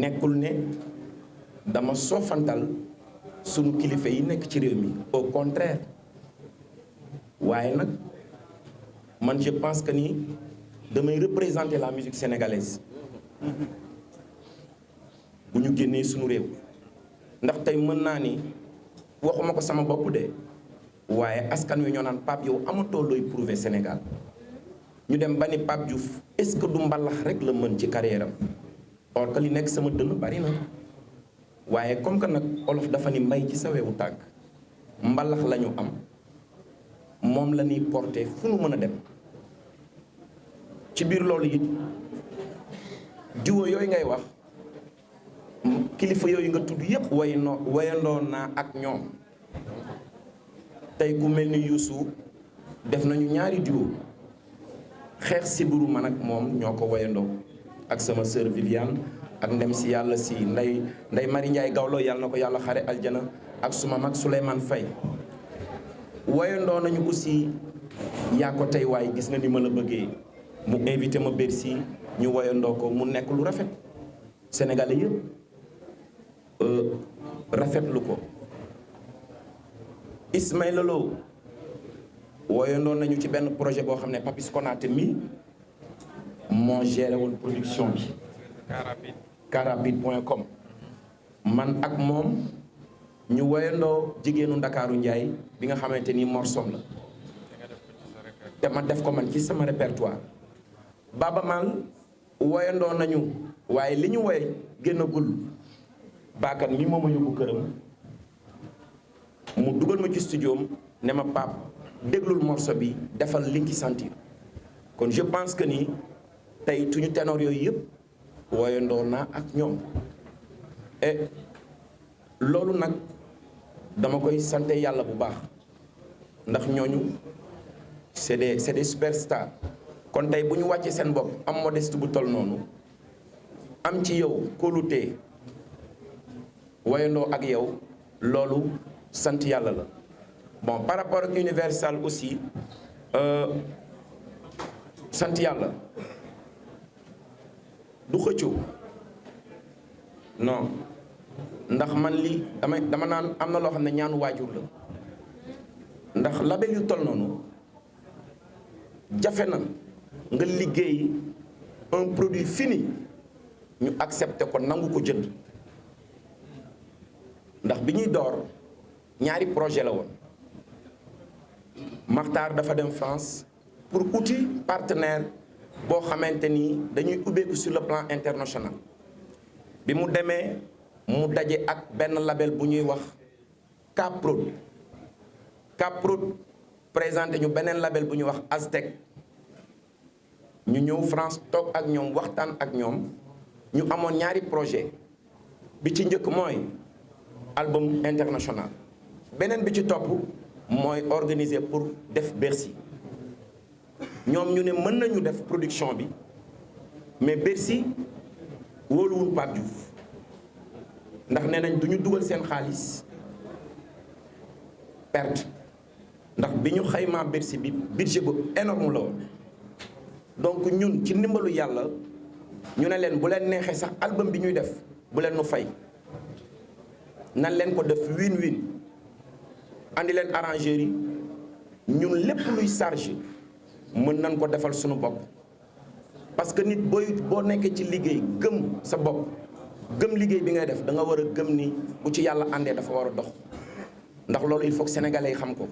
Speaker 1: nekkul ne dama soofantal sunu kilifa yi nekk ci réew mi au contraire waaye nag man je pense que ni damay représenter la musique sénégalaise bu ñu génnee sunu réew ndax tey mën naa ni waxuma ko sama bopp de waaye askan wi ñoo naan Pape yow amatoo looy prouver Sénégal ñu dem ba ni Pape Diouf est-ce que du mbalax rek la mën ci carrière am or que li nekk sama dënn bari na waaye comme que nag olof dafa ni mbay ci sa wewu tànk mbalax la ñu am moom la ñuy porter fu nu mën a dem ci biir loolu it jiwo yooyu ngay wax kilifa yooyu nga tudd yépp wayandoo naa ak ñoom tey ku mel ni Youssou def nañu ñaari duo xeex sibiru man ak moom ñoo ko wayandoo ak sama sœur Viviane ak ndem si yàlla si nday Marie Ndiaye Gawlo yàlla na ko yàlla xare aljana ak suma mag Souleymane Faye wayandoo nañu aussi yaa ko tey waaye gis nga ni ma la bëggee mu invité ma Bercy ñu wayandoo ko mu nekk lu rafet sénégalais yëpp rafetlu ko Ismaïla Lo wayandoo nañu ci benn projet boo xam ne Papis Konaté mi moo géré woon production bi carapide.com man ak moom ñu wayandoo jigéenu Ndakaaru Njaay bi nga xamante ni morsom la te ma def ko man ci sama répertoire Baba Maal wayandoo nañu waaye li ñu woy génnagul baakat mi moom a yóbbu këram mu dugal ma ci studio ne ma Pape déglul morceau bi defal li ci sentir kon je pense que ni tey tuñu ténor yooyu yëpp woyandoo naa ak ñoom et loolu nag dama koy sante yàlla bu baax ndax ñooñu c'est des superstars kon tey bu ñu wàccee seen bopp am modeste bu toll noonu am ci yow kóolute woyandoo ak yow loolu sant yàlla la bon par rapport ak Universal aussi sant yàlla du xëccoo non ndax man li dama naan am na loo xam ne ñaanu waajur la ndax label yu toll noonu jafe na nga liggéey un produit fini ñu accepté ko nangu ko jënd ndax bi ñuy door ñaari projet la woon Makhtar dafa dem France pour outil partenaire boo xamante ni dañuy ubbeeku sur le plan international bi mu demee mu daje ak benn label bu ñuy wax Caprod présenté ñu beneen label bu ñuy wax Aztec ñu ñëw France toog ak ñoom waxtaan ak ñoom ñu amoon ñaari projet bi ci njëkk mooy album international beneen bi ci topp mooy organiser pour def Bercy ñoom ñu ne mën nañu def production bi mais Bercy wóoluwul Pape Diouf ndax nee nañ du ñu dugal seen xaalis perte ndax bi ñu xaymaa Bercy bi budget bu énorme la woon donc ñun ci ndimbalu yàlla ñu ne leen bu leen neexee sax album bi ñuy def bu leen nu fay nan leen ko def win-win andi leen arrangeurs yi ñun lépp luy charge mën nañ ko defal suñu bopp parce que nit boo nekkee ci liggéey gëm sa bopp gëm liggéey bi ngay def da nga war a gëm ni bu ci yàlla àndee dafa war a dox ndax loolu il faut que sénégalais yi xam ko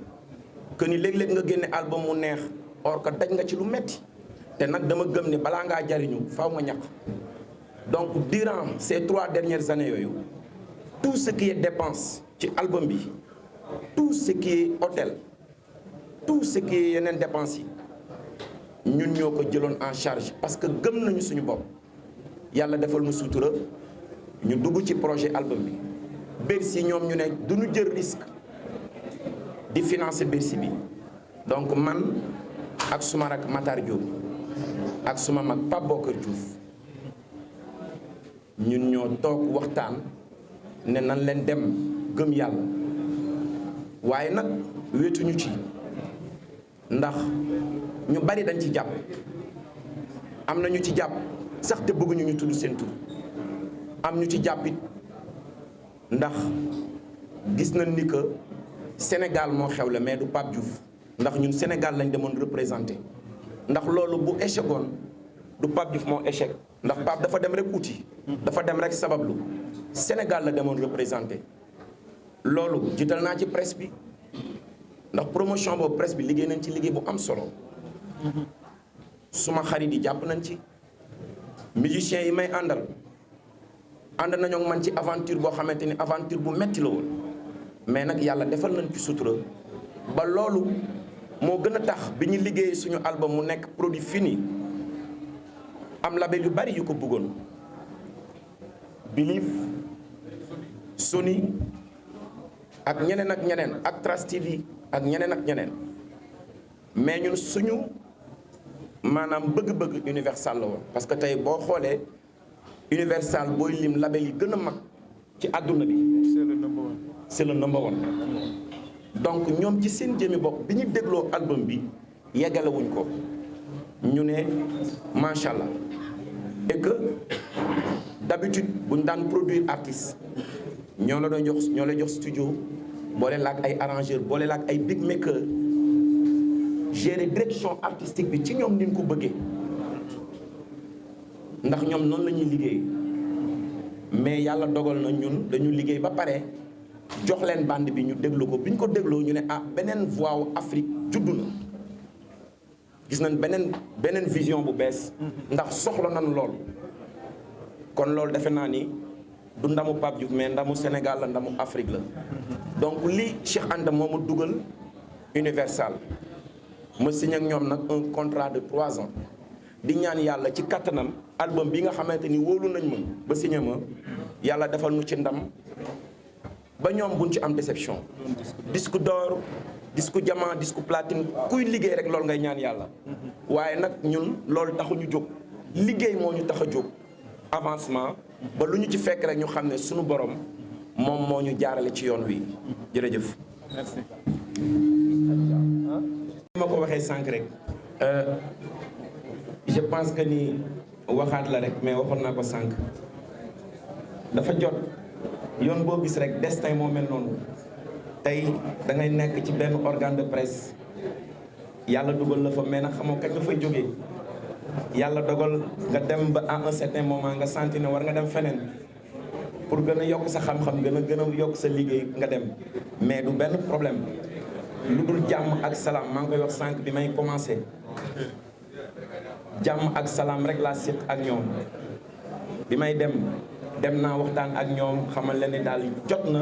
Speaker 1: que ni léeg-léeg nga génne album mu neex or que daj nga ci lu metti te nag dama gëm ni balaa ngaa jariñu faaw nga ñàkk donc durant ces 3 dernières années yooyu tout ce qui est dépense ci album bi tout ce qui est hôtel tout ce qui est yeneen dépenses yi ñun ñoo ko jëloon en charge parce que gëm nañu suñu bopp yàlla defal mu sutura ñu dugg ci projet album bi Bercy ñoom ñu ne du ñu jël risque di financer Bercy bi donc man ak suma rak Matar Diop ak suma mag Pape Bokar Diouf ñun ñoo toog waxtaan ne nan leen dem gëm yàlla waaye nag wéetuñu ci ndax ñu bari dañ ci jàpp am na ñu ci jàpp sax te bëgguñu ñu tudd seen tur am ñu ci jàppit ndax gis nañ ni que Sénégal moo xewle mais du Pape Diouf ndax ñun Sénégal lañ demoon représenté ndax loolu bu échec woon du Pape Diouf moo échec ndax Pape dafa dem rek uti dafa dem rek sabablu Sénégal la demoon représenté loolu jiital naa ci presse bi ndax promotion boobu presse bi liggéey nañ ci liggéey bu am solo suma xarit yi jàpp nañ ci musiciens yi may àndal ànd nañoo ak man ci aventure boo xamante ni aventure bu metti la woon mais nag yàlla defal nañ ci sutura ba loolu moo gën a tax bi ñu liggéey suñu album mu nekk produit fini am label yu bari yu ko bëggoon Believe Sony ak ñeneen ak Trace TV ak ñeneen ak ñeneen mais ñun suñu maanaam bëgg-bëgg Universal la woon parce que tey boo xoolee Universal booy lim label yi gën a mag ci àdduna bi c'est le number one donc ñoom ci seen jëmi bopp bi ñu dégloo album bi yeggalewuñ ko ñu ne macha allah et que d'habitude bu ñu daan produire artiste ñoo la jox studio boole la ak ay arrangeur boole la ak ay big maker gérer direction artistique bi ci ñoom ni ñu ko bëggee ndax ñoom noonu la ñuy liggéey mais yàlla dogal na ñun dañu liggéey ba pare jox leen bande bi ñu déglu ko bi ñu ko dégloo ñu ne beneen voix wu Afrique juddu na gis nañ beneen vision bu bees ndax soxla nañ lool kon loolu defe naa ni du ndamu Pape Diouf mais ndamu Sénégal la ndamu Afrique la donc li Cheikh Anta moomu dugal Universal ma signé ak ñoom nag un contrat de 3 ans di ñaan yàlla ci kattanam album bi nga xamante ni wóolu nañ ma ba signé ma yàlla defal nu ci ndam ba ñoom buñ ci am déception disque d'or disque diamant disque platine kuy liggéey rek loolu ngay ñaan yàlla waaye nag ñun loolu taxuñu jóg liggéey moo ñu tax a jóg avancement ba lu ñu ci fekk rek ñu xam ne suñu borom moom moo ñu jaarale ci yoon wi jërëjëf.
Speaker 7: merci.
Speaker 1: ma ko waxee sànq rek je pense que ni waxaat la rek mais waxoon naa ko sànq dafa jot yoon boo gis rek destin moo mel noonu tey da ngay nekk ci benn organe de presse yàlla dugal la fa mais nag xamoo kañ nga fay jógee yàlla dogal nga dem ba à un certain moment nga sentir ne war nga dem feneen pour gën a yokk sa xam-xam gën a yokk sa liggéey nga dem mais du benn problème lu dul jàmm ak salaam maa ngi koy wax sànq bi may commencé jàmm ak salaam rek laa séq ak ñoom bi may dem naa waxtaan ak ñoom xamal leen ni daal jot na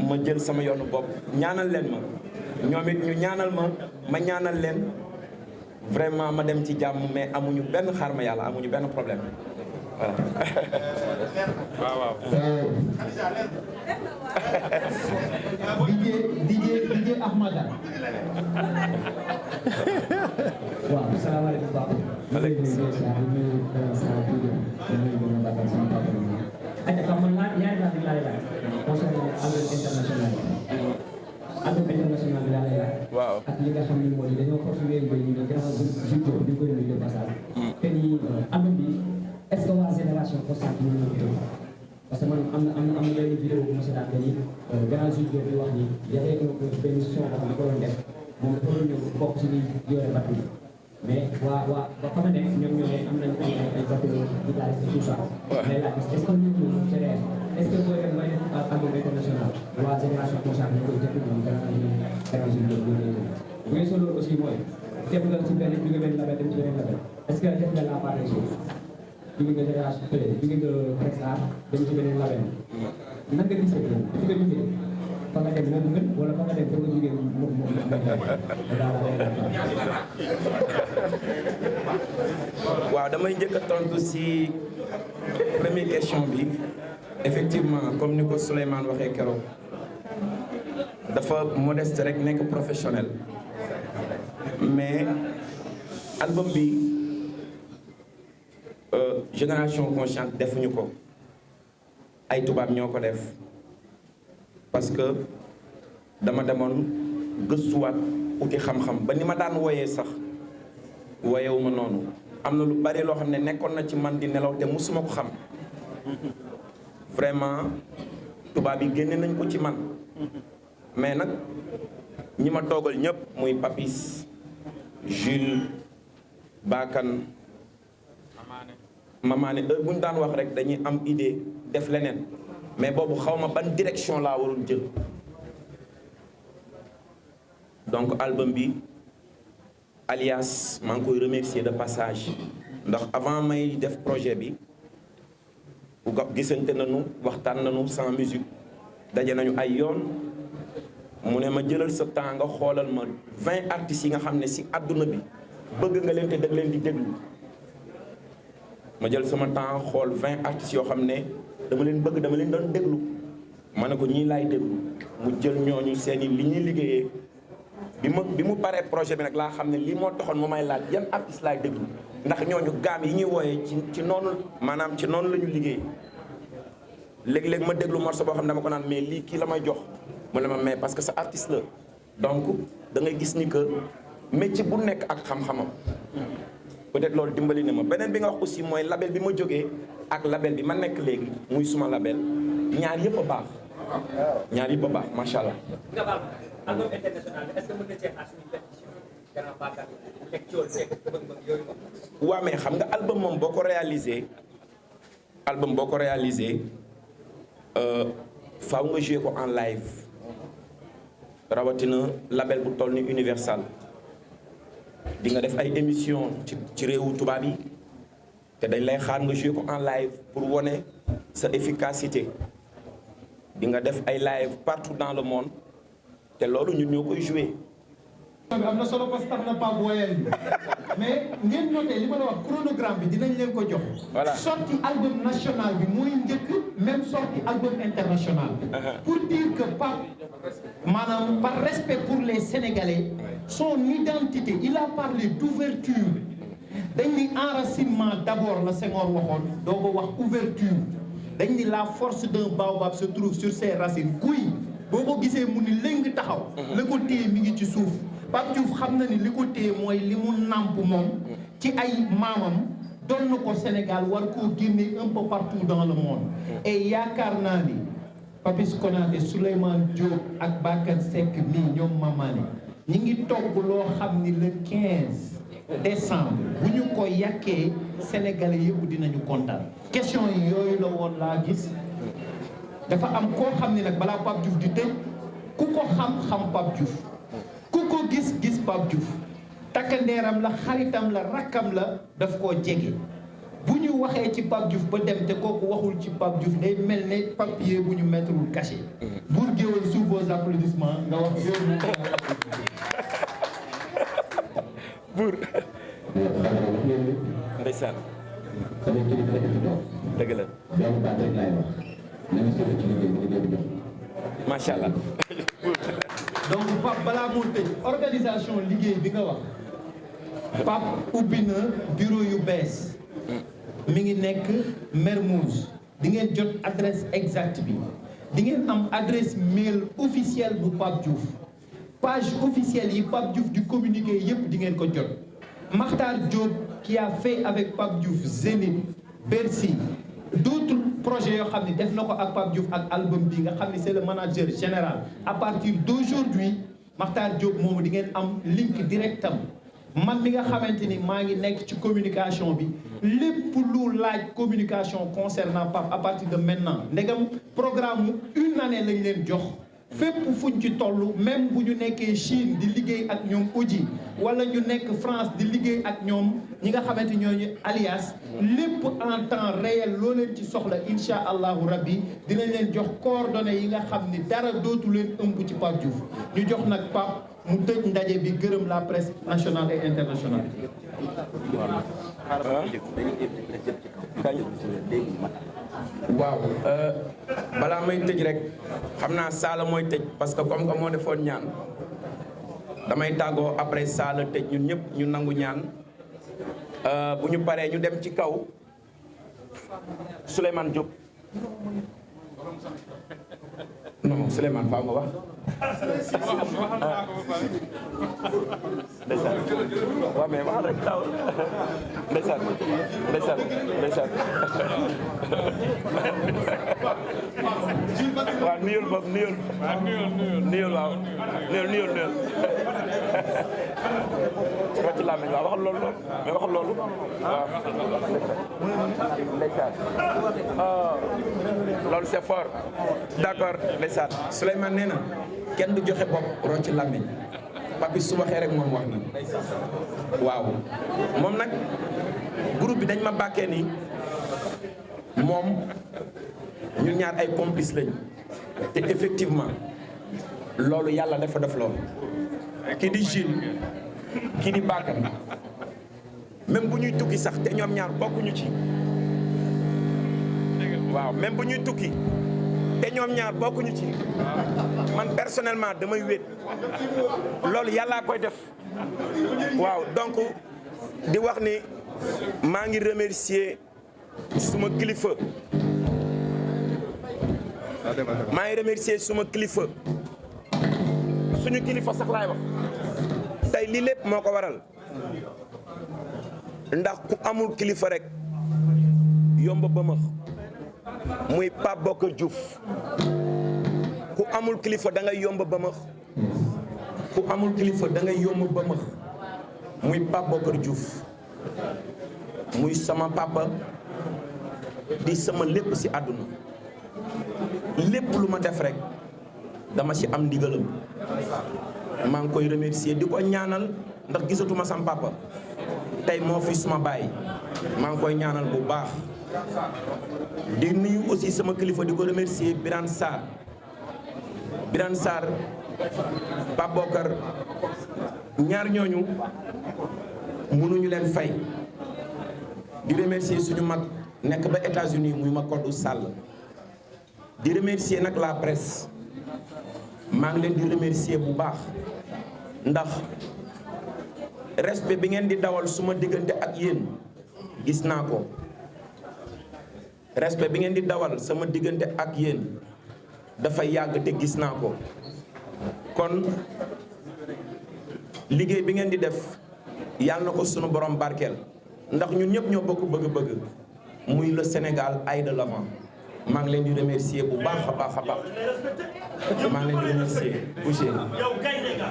Speaker 1: ma jël sama yoonu bopp ñaanal leen ma ñoom it ñu ñaanal ma ñaanal leen vraiment ma dem ci jàmm mais amuñu benn xaar ma yàlla amuñu benn problème voilà.
Speaker 7: waaw.
Speaker 2: DJ Ahmada.
Speaker 6: waaw salaamaaleykum Pape.
Speaker 1: maaleykum salaam.
Speaker 6: ayca man ñaari laaj bi laa lay laaj. concernant album international bi. album international bi laa lay laaj.
Speaker 1: waaw
Speaker 6: ak li nga xam ne moo di dañoo force wéeru ba ñu ne grand Jules di ko nuyu de passage. te ni album bi est-ce que waa génération consciente ñu ngi ko parce que man am na benn vidéo bu ma seetaan que ni grand Jules bi wax ni dafay benn son boo xam ne ko doon def moom dafa doon ñëw bokk ci ñuy yore battu bi mais waa ba fa ma nekk ñoom ñoo ne am nañu ay battu guitariste et tout ça. mais là est-ce que ñun ñoo c'est réel est-ce que booy dem ba def album international waa génération consciente ñu koy jëkk ñoom grand Jules bi ñu bu ngeen solo aussi mooy def nga ci benn jóge benn label dem ci beneen label est-ce que def nga la part des choses jóge nga génération jóge nga Presque Art dem ci beneen label nan nga gisee loolu fi nga jógee fa nga dem moom gën wala fa nga dem fa nga jógee moom
Speaker 1: waaw damay njëkk a tontu si première question bi effectivement comme ni ko Souleymane waxee keroog dafa modeste rek nekk professionnel mais album bi génération consciente defuñu ko ay tubaab ñoo ko def parce que dama demoon gëstuwaat uti xam-xam ba ni ma daan wooyee sax wooyewuma noonu am na lu bari loo xam ne nekkoon na ci man di nelaw te musuma ko xam vraiment tubaab yi génne nañ ko ci man mais nag ñi ma toogal ñëpp muy Papis Jules Bakane Mamaane heure bu ñu daan wax rek dañuy am idée def leneen mais boobu xaw ma ban direction laa waroon jël donc album bi Alias maa ngi koy remercier de passage ndax avant may def projet bi gisante nañu waxtaan nañu sans musique daje nañu ay yoon mu ne ma jëlal sa temps nga xoolal ma 20 artistes yi nga xam ne ci àdduna bi bëgg nga leen te dëgg leen di déglu ma jël sama temps xool 20 artistes yoo xam ne dama leen bëgg dama leen doon déglu ma ne ko ñii laay déglu mu jël ñooñu seeni li ñuy liggéeyee bi mu paree projet bi nag laa xam ne lii moo taxoon mu may laaj yan artistes laay déglu ndax ñooñu gaam yi ñuy wooyee ci noonu maanaam ci noonu la ñu liggéey léeg-léeg ma déglu morceau boo xam ne dama ko naan mais lii kii la may jox mu ne ma mais parce que sa artiste la donc da ngay gis ni que métier bu nekk ak xam-xamam peut-être loolu dimbali na ma beneen bi nga wax aussi mooy label bi ma jógee ak label bi ma nekk léegi muy suma label ñaar yëpp a baax ñaar yëpp a baax macha allah.
Speaker 8: nga baal album international est-ce que mën nga cee xaar suñu benn gannaaw bàkkaar teg cool teg bëgg-bëgg yooyu ko.
Speaker 1: waaw mais xam nga album moom boo ko réalisé faaw nga joué ko en live rawatina label bu toll ni Universal di nga def ay émission ci réewu tubaab yi te dañ lay xaar nga joué ko en live pour wone sa efficacité di nga def ay live partout dans le monde te loolu ñun ñoo koy joué.
Speaker 2: am na solo parce que tax na pas boyal bi mais ngeen noté li ma la wax chronogramme bi dinañ leen ko jox.
Speaker 1: voilà
Speaker 2: sortie album national bi mooy njëkk même sortie album international bi. pour dire que maanaam par respect pour les Sénégalais son identité il a parlé d'ouverture dañ ni enracinement d'abord la Senghor waxoon doo ko wax ouverture dañ ni la force d'un baobab se trouve sur ses racines kuy boo ko gisee mu ni léng taxaw la ko téye mi ngi ci suuf Pape Diouf xam na ni li ko téye mooy li mu nàmp moom ci ay maamam doon na ko Sénégal war koo génne un peu partout dans le monde et yaakaar naa ni Papis Konaté Souleymane Diop ak Bakane Seck mii ñoom Mamane ñi ngi togg loo xam ni le 15 décembre bu ñu ko yàkkee Sénégalais yëpp dinañu kontaan question yi yooyu la woon laa gis dafa am koo xam ni nag balaa Pape Diouf di tëj ku ko xam Pape Diouf ku ko gis Pape Diouf takkandeeram la xaritam la rakkam la daf koo jege bu ñu waxee ci Pape Diouf ba dem te kooku waxul ci Pape Diouf day mel ne papier bu ñu mettrewul cachet Bour Gueweul sous vos applaudissements nga wax yow
Speaker 1: Bour ndeysaan dëgg la macha allah
Speaker 2: donc Pape balaa moo tëj organisation liggéey bi nga wax Pape ubbi na bureau yu bees mi ngi nekk Mermoz di ngeen jot adresse exacte bi di ngeen am adresse mail officielle bu Pape Diouf page officielle yi Pape Diouf di communiquer yépp di ngeen ko jot Makhtar Diop qui a fait avec Pape Diouf Zénith Bercy d'autres projets yoo xam ne def na ko ak Pape Diouf ak album bi nga xam ne c'est le manager général à partir d'aujourd'hui Makhtar Diop moomu di ngeen am link directam man mi nga xamante ni maa ngi nekk ci communication bi lépp lu laaj communication concernant Pape à partir de maintenant ndegam programme une année lañ leen jox fépp fuñ ci toll même bu ñu nekkee Chine di liggéey ak ñoom Oji wala ñu nekk France di liggéey ak ñoom ñi nga xamante ñooñu Alias lépp en temps réel loo leen ci soxla insha allahu rabbi dinañ leen jox coordonnées yi nga xam ni dara dootu leen ëmb ci Pape Diouf ñu jox nag Pape mu tëj ndaje bi gërëm la presse nationale et internationale.
Speaker 1: waaw balaa may tëj rek xam naa Saala mooy tëj parce que comme que moo defoon ñaan damay tàggoo après Saala tëj ñun ñëpp ñu nangu ñaan bu ñu paree ñu dem ci kaw Souleymane Diop non Souleymane faa nga wax ndeysaan waaw mais wax rek taw ndeysaan ndeysaan ndeysaan waaw nuyul boog nuyul nuyul waaw nuyul wax ci làmmiñ waaw waxal loolu mais waxal loolu waaw ndeysaan loolu c'est fort d'accord ndeysaan Souleymane nee na kenn du joxe bopp rocc ci làmmiñ Papis su waxee rek moom wax na waaw moom nag groupe bi dañ ma bàkkee ni moom ñun ñaar ay complice lañu te effectivement loolu yàlla dafa def loolu kii di Jules kii di Bakar même bu ñuy tukki sax te ñoom ñaar bokkuñu ci waaw même bu ñuy tukki te ñoom ñaar bokkuñu ci man personnellement damay wéet loolu yàllaa koy def waaw donc di wax ni maa ngi remercier suma kilifa maa ngi remercier suma kilifa suñu kilifa sax laay wax tey lii lépp moo ko waral ndax ku amul kilifa rek yomb ba ma muy Pape Bokar Diouf ku amul kilifa da ngay yomb ba ma ku amul kilifa da ngay yomb ba ma muy Pape Bokar Diouf muy sama papa di sama lépp ci àdduna lépp lu ma def rek dama ci am ndigalam maa ngi koy remercier di ko ñaanal ndax gisatuma sama papa tey moo fi suma baay maa ngi koy ñaanal bu baax di nuyu aussi sama kilifa di ko remercier Birane Sarr Pape Bokar ñaar ñooñu mënuñu leen fay di remercier suñu mag nekk ba États-Unis muy Makodou Sall di remercier nag la presse maa ngi leen di remercier bu baax ndax respect bi ngeen di dawal suma diggante ak yéen gis naa ko respect bi ngeen di dawal sama diggante ak yéen dafa yàgg te gis naa ko kon liggéey bi ngeen di def yàlla na ko sunu borom barkeel ndax ñun ñëpp ñoo bokk bëgg-bëgg muy le Sénégal aille de l'avant maa ngi leen di remercier bu baax a baax a baax maa ngi leen di remercier Boucher
Speaker 9: yow gaynde nga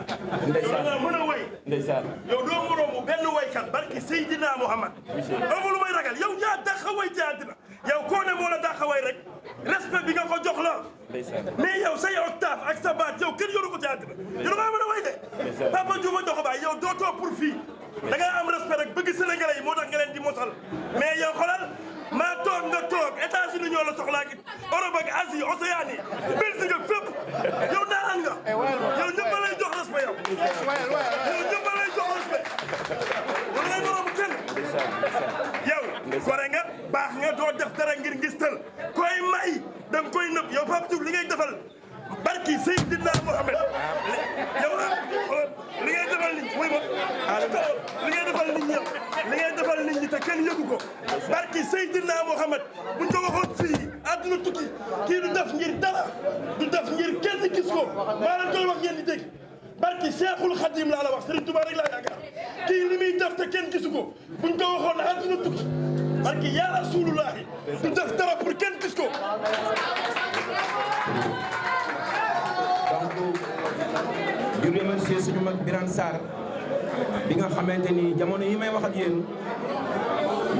Speaker 1: ndeysaan
Speaker 9: yow nga mën a woy
Speaker 1: ndeysaan
Speaker 9: yow doo moroomu benn woykat barki Seydina Muhammad amul lu may ragal yow yaa dàq woy ci àddina yow koo ne moo la dàq woy rek respect bi nga ko jox la mais yow say octave ak sa baat yow kenn yoru ko ci àddina yow nga mën a woy de Papa Diouf a dox baay yow dootoo pour fii da ngay am respect rek bëgg Sénégalais yi moo tax nga leen di mosal mais yow xoolal maa toog nga toog États-Unis ñoo la soxlaa ak Europe ak Asie Océanie Belgique ak fépp yow naanaan nga yow ñëpp lay jox respect yow ñëpp lay jox respect yow lay moroomu kenn yow gore nga baax nga doo def dara ngir ngistal koy may da nga koy nëb yow Pape Diouf li ngay defal barki Seydina Mohamed yow li ngay defal nit muy ma li ngay defal nit ñi li ngay defal nit ñi te kenn yëgu ko barki Seydina Mohamed buñ ko waxoon fii àdduna tukki kii du def ngir dara du def ngir kenn gis ko maa leen koy wax ngeen di dégg barki Cheikhul Khadim laa la wax Serigne Touba rek laa yaakaar kii li muy def te kenn gisu ko buñ ko waxoon àdduna tukki barki yaa Rasulullahi du def dara pour kenn gis ko
Speaker 1: donc di remercier suñu mag Birane Sarr bi nga xamante ni jamono yi may wax ak yéen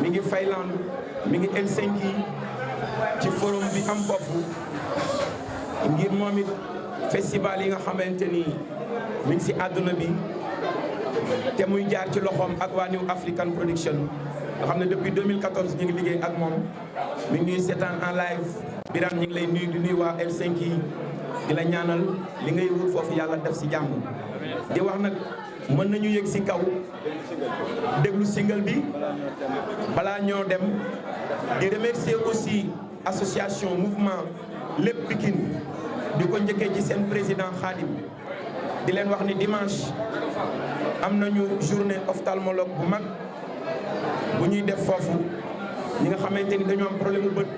Speaker 1: mi ngi Finlande mi ngi Helsinki ci forum bi am foofu ngir moom it festival yi nga xamante ni mi ngi si àdduna bi te muy jaar ci loxoom ak waa New African Production nga xam ne depuis 2014 ñu ngi liggéey ak moom mi ngi ñuy seetaan en live Birane ñu ngi lay nuyu di nuyu waa Helsinki di la ñaanal li ngay wut foofu yàlla def si jàmm di wax nag mën nañu yëg si kaw déglu single bi balaa ñoo dem di remercier aussi association mouvement Lépp Pikine di ko njëkkee ci seen président Khadim di leen wax ni dimanche am nañu journée ophtalmologue bu mag bu ñuy def foofu ñi nga xamante ni dañoo am problème mu bët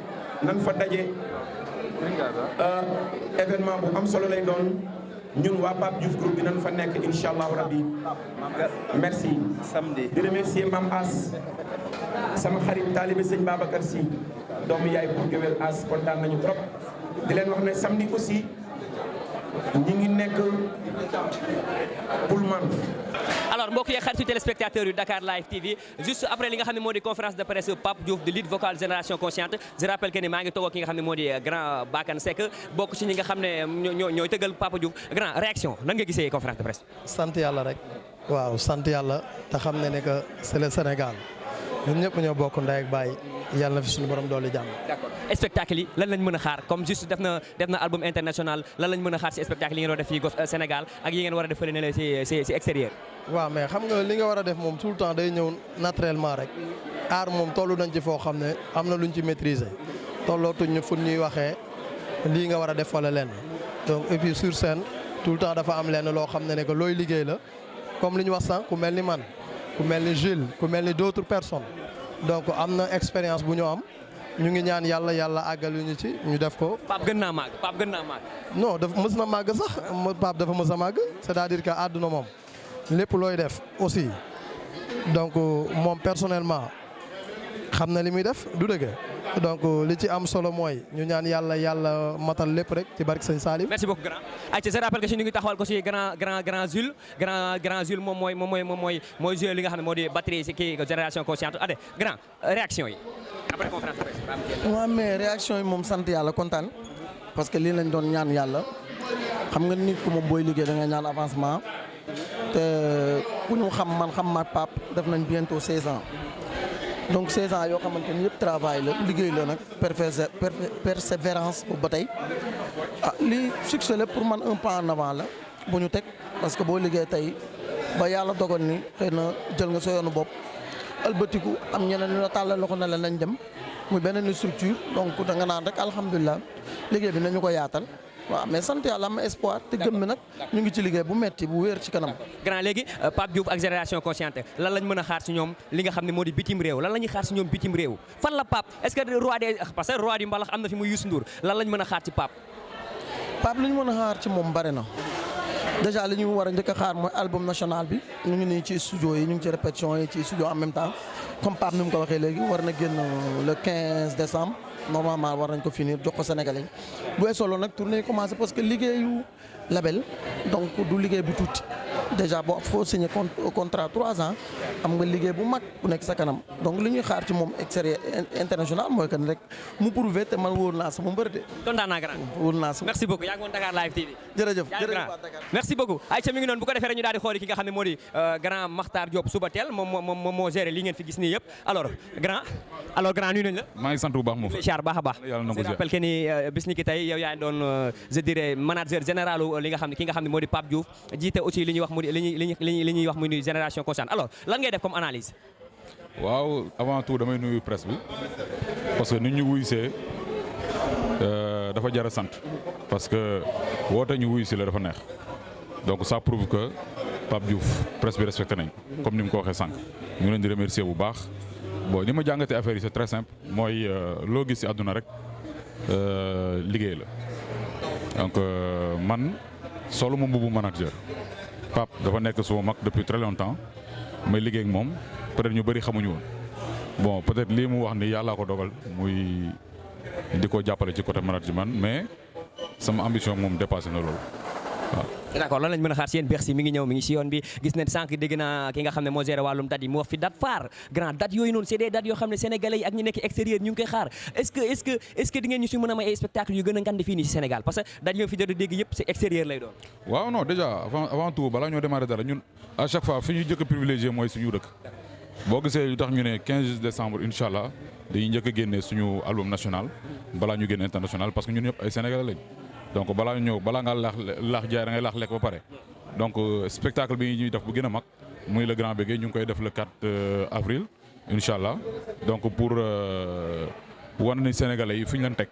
Speaker 1: nan fa daje événement bu am solo lay doon ñun waa Pape Diouf groupe dinañ fa nekk incha allahu rabbi. merci.
Speaker 10: samedi
Speaker 1: di remercier Mame As sama xarit taalibe sëñ Babacar Sy doomu yaay pour géwél As kontaan nañu trop. di leen wax ne samedi aussi ñi ngi nekk Pullman.
Speaker 8: alors mbokk yi xaritu téléspectateurs yu Dakar Live TV juste après li nga xam ne moo di conférence de presse Pape Diouf de lead vocal génération consciente je rappelle que ne maa ngi toog ak ki nga xam ne moo di grand Bakane Seck bokk ci ñi nga xam ne ñooy tëggal Pape Diouf grand réaction nan nga gisee conférence de presse.
Speaker 6: sant yàlla rek waaw sant yàlla te xam ne que c'est le Sénégal ñun ñëpp ñoo bokk ndey ak baay yàlla na fi suñu borom doole jàmm.
Speaker 8: d'accord spectacle yi lan lañ mën a xaar comme juste def na album international lan lañ mën a xaar ci spectacle yi ngeen war a def fii Sénégal ak yi ngeen war a def fële ne la ci extérieur.
Speaker 6: waaw mais xam nga li nga war a def moom tout le temps day ñëw naturellement rek aar moom tollu nañ ci foo xam ne am na luñ ci maîtriser tollootuñ ñu fu ñuy waxee lii nga war a def wala lenn donc et puis sur scène tout le temps dafa am lenn loo xam ne que looy liggéey la comme li ñu wax sànq ku mel ni man ku mel ni Jules ku mel ni d'autres personnes donc am na expérience bu ñu am ñu ngi ñaan yàlla àggal yu ñu ci ñu def ko.
Speaker 8: Pape gën naa màgg Pape gën naa màgg.
Speaker 6: non dafa mës na màgg sax Pape dafa mës a màgg c'est-à-dire que àdduna moom lépp looy def aussi donc moom personnellement xam na li muy def du dëgg donc li ci am solo mooy ñu ñaan yàlla matal lépp rek ci barke Sëñ Salim.
Speaker 8: merci beaucoup grand. ayca je rappelle que si ñu ngi taxawal ko si grand Jules grand Jules moom mooy joué li nga xam ne moo di batterie si kii génération consciente ade grand réaction yi après conférence de presse.
Speaker 11: waaw mais réaction yi moom sant yàlla kontaan parce que lii lañ doon ñaan yàlla xam nga nit ku moom booy liggéey da nga ñaan avancement te ku ñu xam man xam maat Pape def nañ bientôt 16 ans. donc 16 ans yoo xamante ni yëpp travail la liggéey la nag persévérance boobu ba tey lii succès la pour man un pas en avant la bu ñu teg parce que boo liggéey tey ba yàlla dogal ni xëy na jël nga sa yoonu bopp albatiku am ñeneen ñu la tàllal loxo na la nañ dem muy beneen structure donc da nga naan rek alhamdulilah liggéey bi nañu ko yaatal waaw mais sant yàlla am espoir te gëm mi nag ñu ngi ci liggéey bu metti bu wéer ci kanam.
Speaker 8: grand léegi Pape Diouf ak génération consciente lan lañ mën a xaar ci ñoom li nga xam ne moo di bitim réew lan la ñuy xaar ci ñoom bitim réew fan la Pape est-ce que roi des parce que roi du mbalax am na fi muy Youssou Ndour lan lañ mën a xaar ci Pape.
Speaker 11: Pape li ñu mën a xaar ci moom bari na déjà li ñu war a njëkk a xaar mooy album national bi ñu ngi nii ci studio yi ñu ngi ci répétition yi ci studio en même temps comme Pape ni mu ko waxee léegi war na génn le 15 décembre. normalement war nañ ko finir jox ko Sénégalais bu weesoo loolu nag tournée yi commencé parce que liggéeyu label donc du liggéey bu tuuti déjà boo foo signé contrat 3 ans am nga liggéey bu mag bu nekk sa kanam donc li ñuy xaar ci moom extérieur international mooy que rek mu prouvé te man wóor naa sama mbër de.
Speaker 8: kontaan naa grand.
Speaker 11: wóor naa sama
Speaker 8: merci beaucoup yaa ngi woon Dakar Live TV.
Speaker 11: jërëjëf
Speaker 8: merci beaucoup. ayca mi ngi noonu bu ko defee rek ñu daal di xooli ki nga xam ne moo di grand Makhtar Diop Subatel moom moo géré li ngeen fi gis nii yëpp alors grand nuyu nañ la.
Speaker 12: maa ngi sant bu baax moom.
Speaker 8: char baax a baax.
Speaker 12: yàlla na ko
Speaker 8: je rappelle que ni bis ni ki tey yow yaa doon je dirais manager général li nga xam ne ki nga xam ne moo di Pape Diouf jiite aussi li ñuy wax mu di li ñuy wax mu di génération consciente alors lan ngay def comme analyse.
Speaker 12: waaw avant tout damay nuyu presse bi parce que nit ñu wuy see dafa jar a sant parce que woote ñu wuy si la dafa neex donc ça prouve que Pape Diouf presse bi respecté nañ comme ni mu ko waxee sànq ñu leen di remercier bu baax. bon ni ma jàngatee affaire yi c'est très simple mooy loo gis ci àdduna rek liggéey la donc man solo ma mbubu manager Pape dafa nekk suma mag depuis très longtemps may liggéey ak moom peut-être ñu bëri xamuñu woon bon peut-être lii mu wax ni yàllaa ko dogal muy di ko jàppale ci côté management mais sama ambition moom dépassé na loolu waaw.
Speaker 8: d'accord lan lañ mën a xaar si yéen Bercy mi ngi ñëw mi ngi si yoon bi gis nañ sànq dégg naa ki nga xam ne moo géré wàllum date yi mu wax fi date phare grand date yooyu noonu c'est des dates yoo xam ne sénégalais yi ak ñu nekk extérieur ñu ngi koy xaar est-ce que di ngeen ñu si mën a may ay spectacle yu gën a ngandi fii nii si Sénégal parce que date yi fi jot a dégg yëpp c'est extérieur lay doon.
Speaker 12: waaw non déjà avant tout balaa ñoo démarrer dara ñun à chaque fois fi ñu njëkk a privilégié mooy suñu dëkk boo gisee lu tax ñu ne 15 décembre incha allah dañuy njëkk a génne suñu album national balaa ñu génne international parce que ñun ñëpp ay sénégalais lañ donc balaa ñu ñëw balaa ngaa laax jaay da ngay laax lekk ba pare donc spectacle bi ñuy def bu gën a mag muy le grand bégué ñu ngi koy def le 4 avril incha allah donc pour wane ni sénégalais yi fi ñu leen teg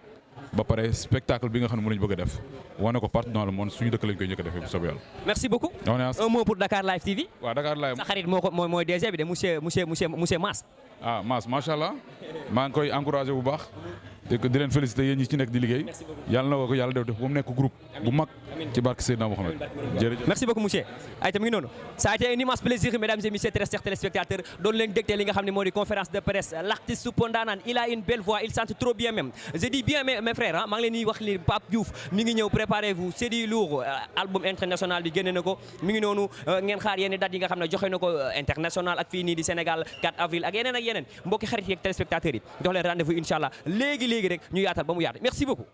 Speaker 12: ba pare spectacle bi nga xam ne moom la ñu bëgg a def wane ko partout dans le monde suñu dëkk lañ koy njëkk a defee bu soobee yàlla.
Speaker 8: merci beaucoup. un mot pour Dakar Live TV.
Speaker 12: waaw Dakar Live
Speaker 8: sa xarit mooy DG bi de monsieur Mass.
Speaker 12: ah Mass macha allah maa ngi koy encouragé bu baax di leen féliciter yéen ñi ci nekk di liggéey yàlla na ko yàlla def ba mu nekk groupe bu mag ci barke Seydina Mohamed jërëjëf.
Speaker 8: merci beaucoup monsieur ay tam ngi noonu ça a été un immense plaisir mesdames et messieurs très chers téléspectateurs doon leen dégtee li nga xam ne moo di conférence de presse l'artiste Soupa Ndanane il a une belle voix il chante trop bien même je dis bien mes frères ah maa ngi leen di wax li Pape Diouf mi ngi ñëw préparez-vous c'est du lourd album international bi génne na ko mi ngi noonu ngeen xaar yenn date yi nga xam ne joxe na ko international ak fii nii di Sénégal 4 avril ak yeneen mbokki xarit yi ak téléspectateurs yi jox leen rendez-vous incha allah léegi rek ñu yaatal ba mu yaatu merci beaucoup